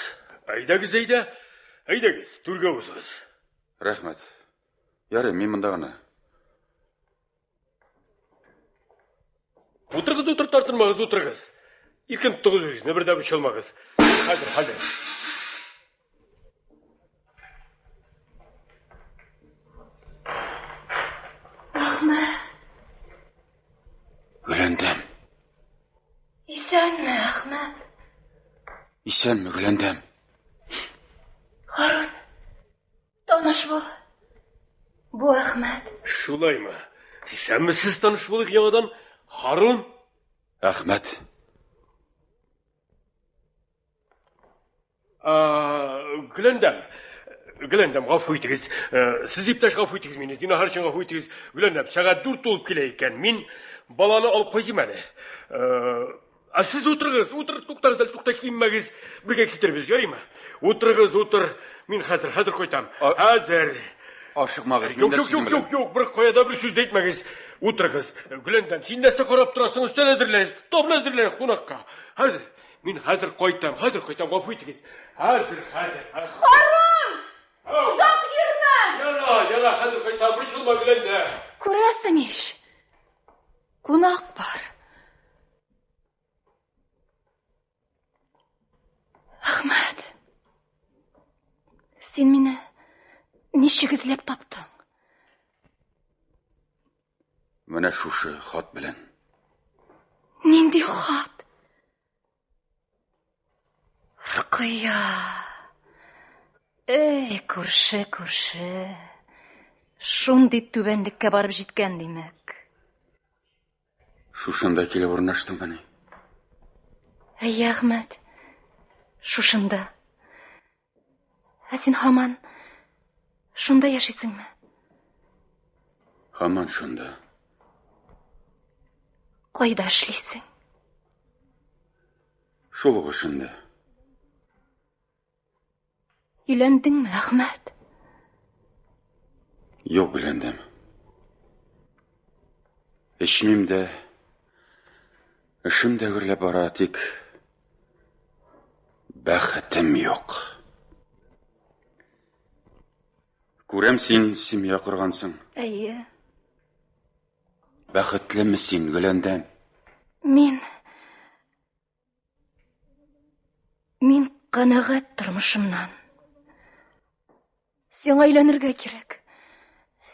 Әйдәгез, әйдә. Әйдәгез, түргә узыгыз. Рәхмәт. Ярый, мин монда гына. Утырыгыз, утыр, тартынмагыз, утырыгыз. Иркен тотыгыз үзегезне, бер дә борчылмагыз. Хәзер, хәзер. Әхмәт. Гөләндәм. Исәнме, Әхмәт? Исәнме, Гөләндәм? Харун, таныш бул. Бу Әхмәт. Шулаймы? Исәнмесез, таныш булыйк яңадан. Харун. Әхмәт. Гөләндәм. Гөләндәм, гафу итегез. Э, сез иптәш гафу итегез мине. Зинһар өчен гафу итегез. Гөләндәм, сәгать 4 тулып килә икән. Мин баланы алып кайтыйм әле. Э, ә сез утырыгыз, утыр, туктагыз әле, тукта киенмәгез. Бергә китербез, ярыймы? Утырыгыз, утыр. Мин хәзер, хәзер кайтам. Хәзер. Ашыкмагыз, Юк, юк, юк, юк, юк, бер кая да бер сүз дә әйтмәгез. Утырыгыз. Гөләндәм, син нәрсә карап торасың? Өстәл әзерлә, табын әзерлә кунакка. Хәзер. Мин хәзер кайтам, хәзер кайтам, гафу итегез. Хәзер, хәзер, хәзер. Харун! Озак йөрмә! Яра, яра, хәзер кайтам, борчылма, Гөләндәм. Күрәсең ич, кунак бар. Әхмәт, син мине ничек эзләп таптың? Менә шушы хат белән. Нинди хат? Ркыя. Эй, күрше, күрше. Шундый түбәнлеккә барып җиткән, димәк. Шушында килеп урнаштыңмыни? Әйе, Әхмәт. Шушында. Ә син һаман шунда яшисеңме? Һаман шунда. Кайда эшлисең? Шул ук эшемдә. Өйләндеңме, Әхмәт? Юк, өйләндем. Эчмим дә, эшем дә гөрләп бара, тик бәхетем юк. Күрәм, син семья коргансың. Әйе. Бәхетлеме син, Гөләндәм? Мин Мин канәгать тормышымнан. Сиңа өйләнергә кирәк.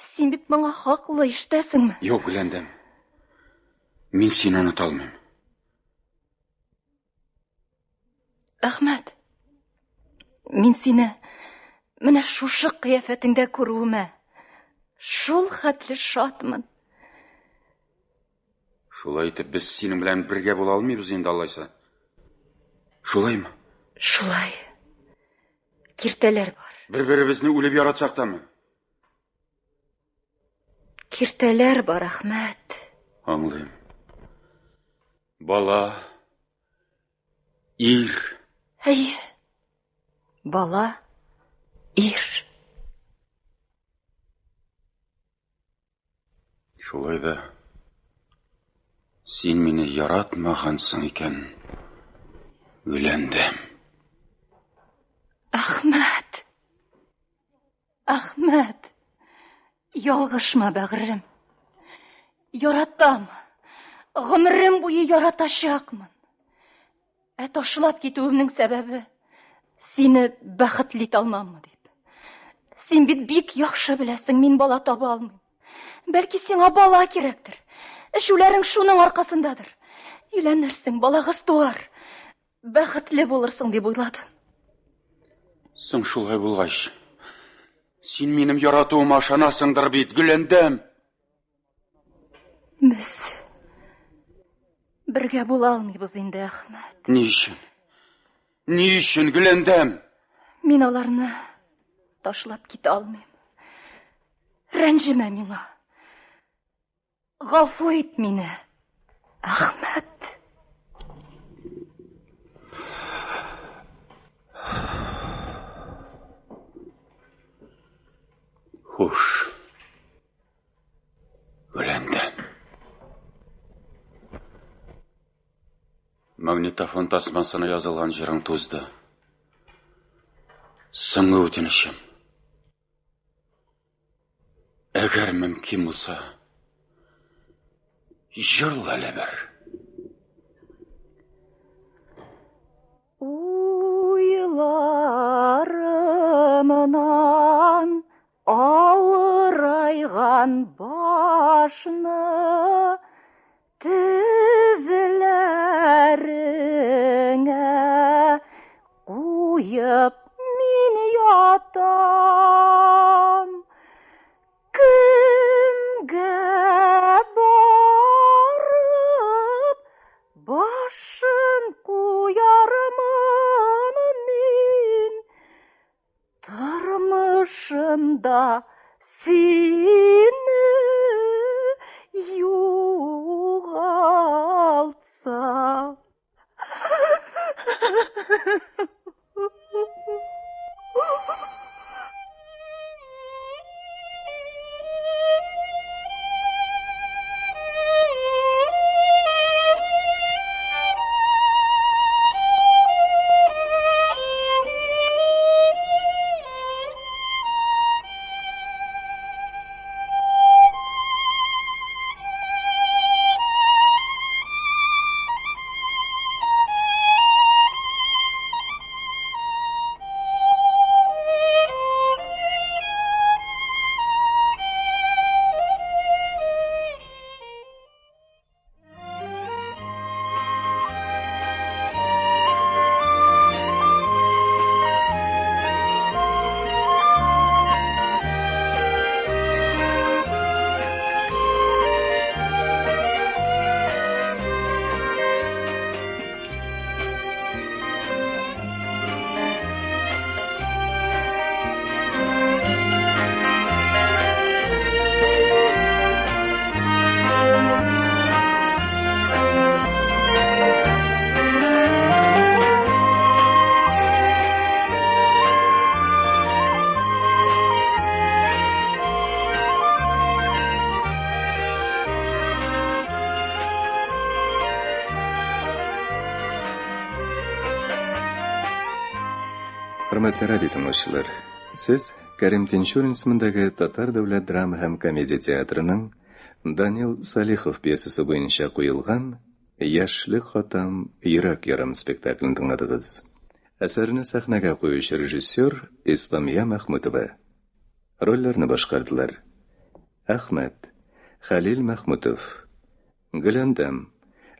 Син бит моңа хаклы, ишетәсеңме? Юк, Гөләндәм. Мин сине оныта алмыйм. Әхмәт, мин сине менә шушы кыяфәтеңдә күрүемә шул хәтле шатмын. Шулай итеп, без синең белән бергә була алмыйбыз инде, алайса. Шулаймы? Шулай. Киртәләр бар. Бер-беребезне үлеп яратсак тамы? Киртәләр бар, Әхмәт. Аңлыйм. Бала, ир. Әйе. Бала, ир. Шулай да син мине яратмагансың икән, Гөләндәм. Әхмәт! Әхмәт! Ялгышма, бәгърем. Яратам. Гомерем буе яратачакмын. Ә ташлап китүемнең сәбәбе сине бәхетле итә алмаммы дип. Син бит бик яхшы беләсең, мин бала таба алмыйм. Бәлки сиңа бала кирәктер. Эчүләрең шуның аркасындадыр. Өйләнерсең, балагыз туар. Бәхетле булырсың дип уйладым. Соң шулай булгач, син минем яратуыма ышанасыңдыр бит, Гөләндәм. Без бергә була алмыйбыз инде, Әхмәт. Ни өчен? Ни өчен, Гөләндәм? Мин аларны ташлап китә алмыйм. Рәнҗемә миңа. Гафу ит мине, Әхмәт. Хуш. Гөләндәм. Магнитофон тасмасына язылган җырың тузды. Соңгы үтенечем. Әгәр мөмкин булса, җырла әле бер. Уйларымнан авырайган башны тезләреңә куеп мин ятам. Кемгә барып башым куярмын мин? Тормышымда сине югалтсам. Хөрмәтле радио тыңлаучылар, сез Кәрим Тинчурин исемендәге Татар дәүләт драма һәм комедия театрының Данил Салихов пьесасы буенча куелган Яшьлек хатам, йөрәк ярам спектаклен тыңладыгыз. Әсәрне сәхнәгә куючы режиссер Исламия Мәхмүтова. Рольләрне башкардылар. Әхмәт, Хәлил Мәхмүтов, Гөләндәм,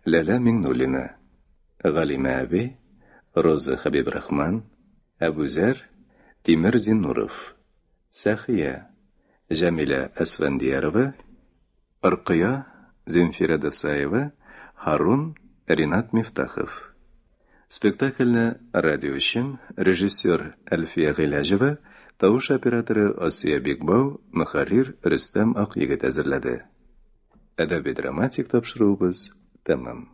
Ләлә Миңнуллина, Галимә әби, Роза Хәбибрахман, Әбүзәр, Тимер Зиннуров, Сәхия, Җәмилә Әсфәндиярова, Ркыя, Земфира Дасаева, Һарун, Ринат Мифтахов. Спектакльне радио өчен режиссер Әлфия Гыйләҗева, тавыш операторы Асия Бикбау, мөхәррир Рөстәм Акъегет әзерләде. Әдәби-драматик тапшыруыбыз тәмам.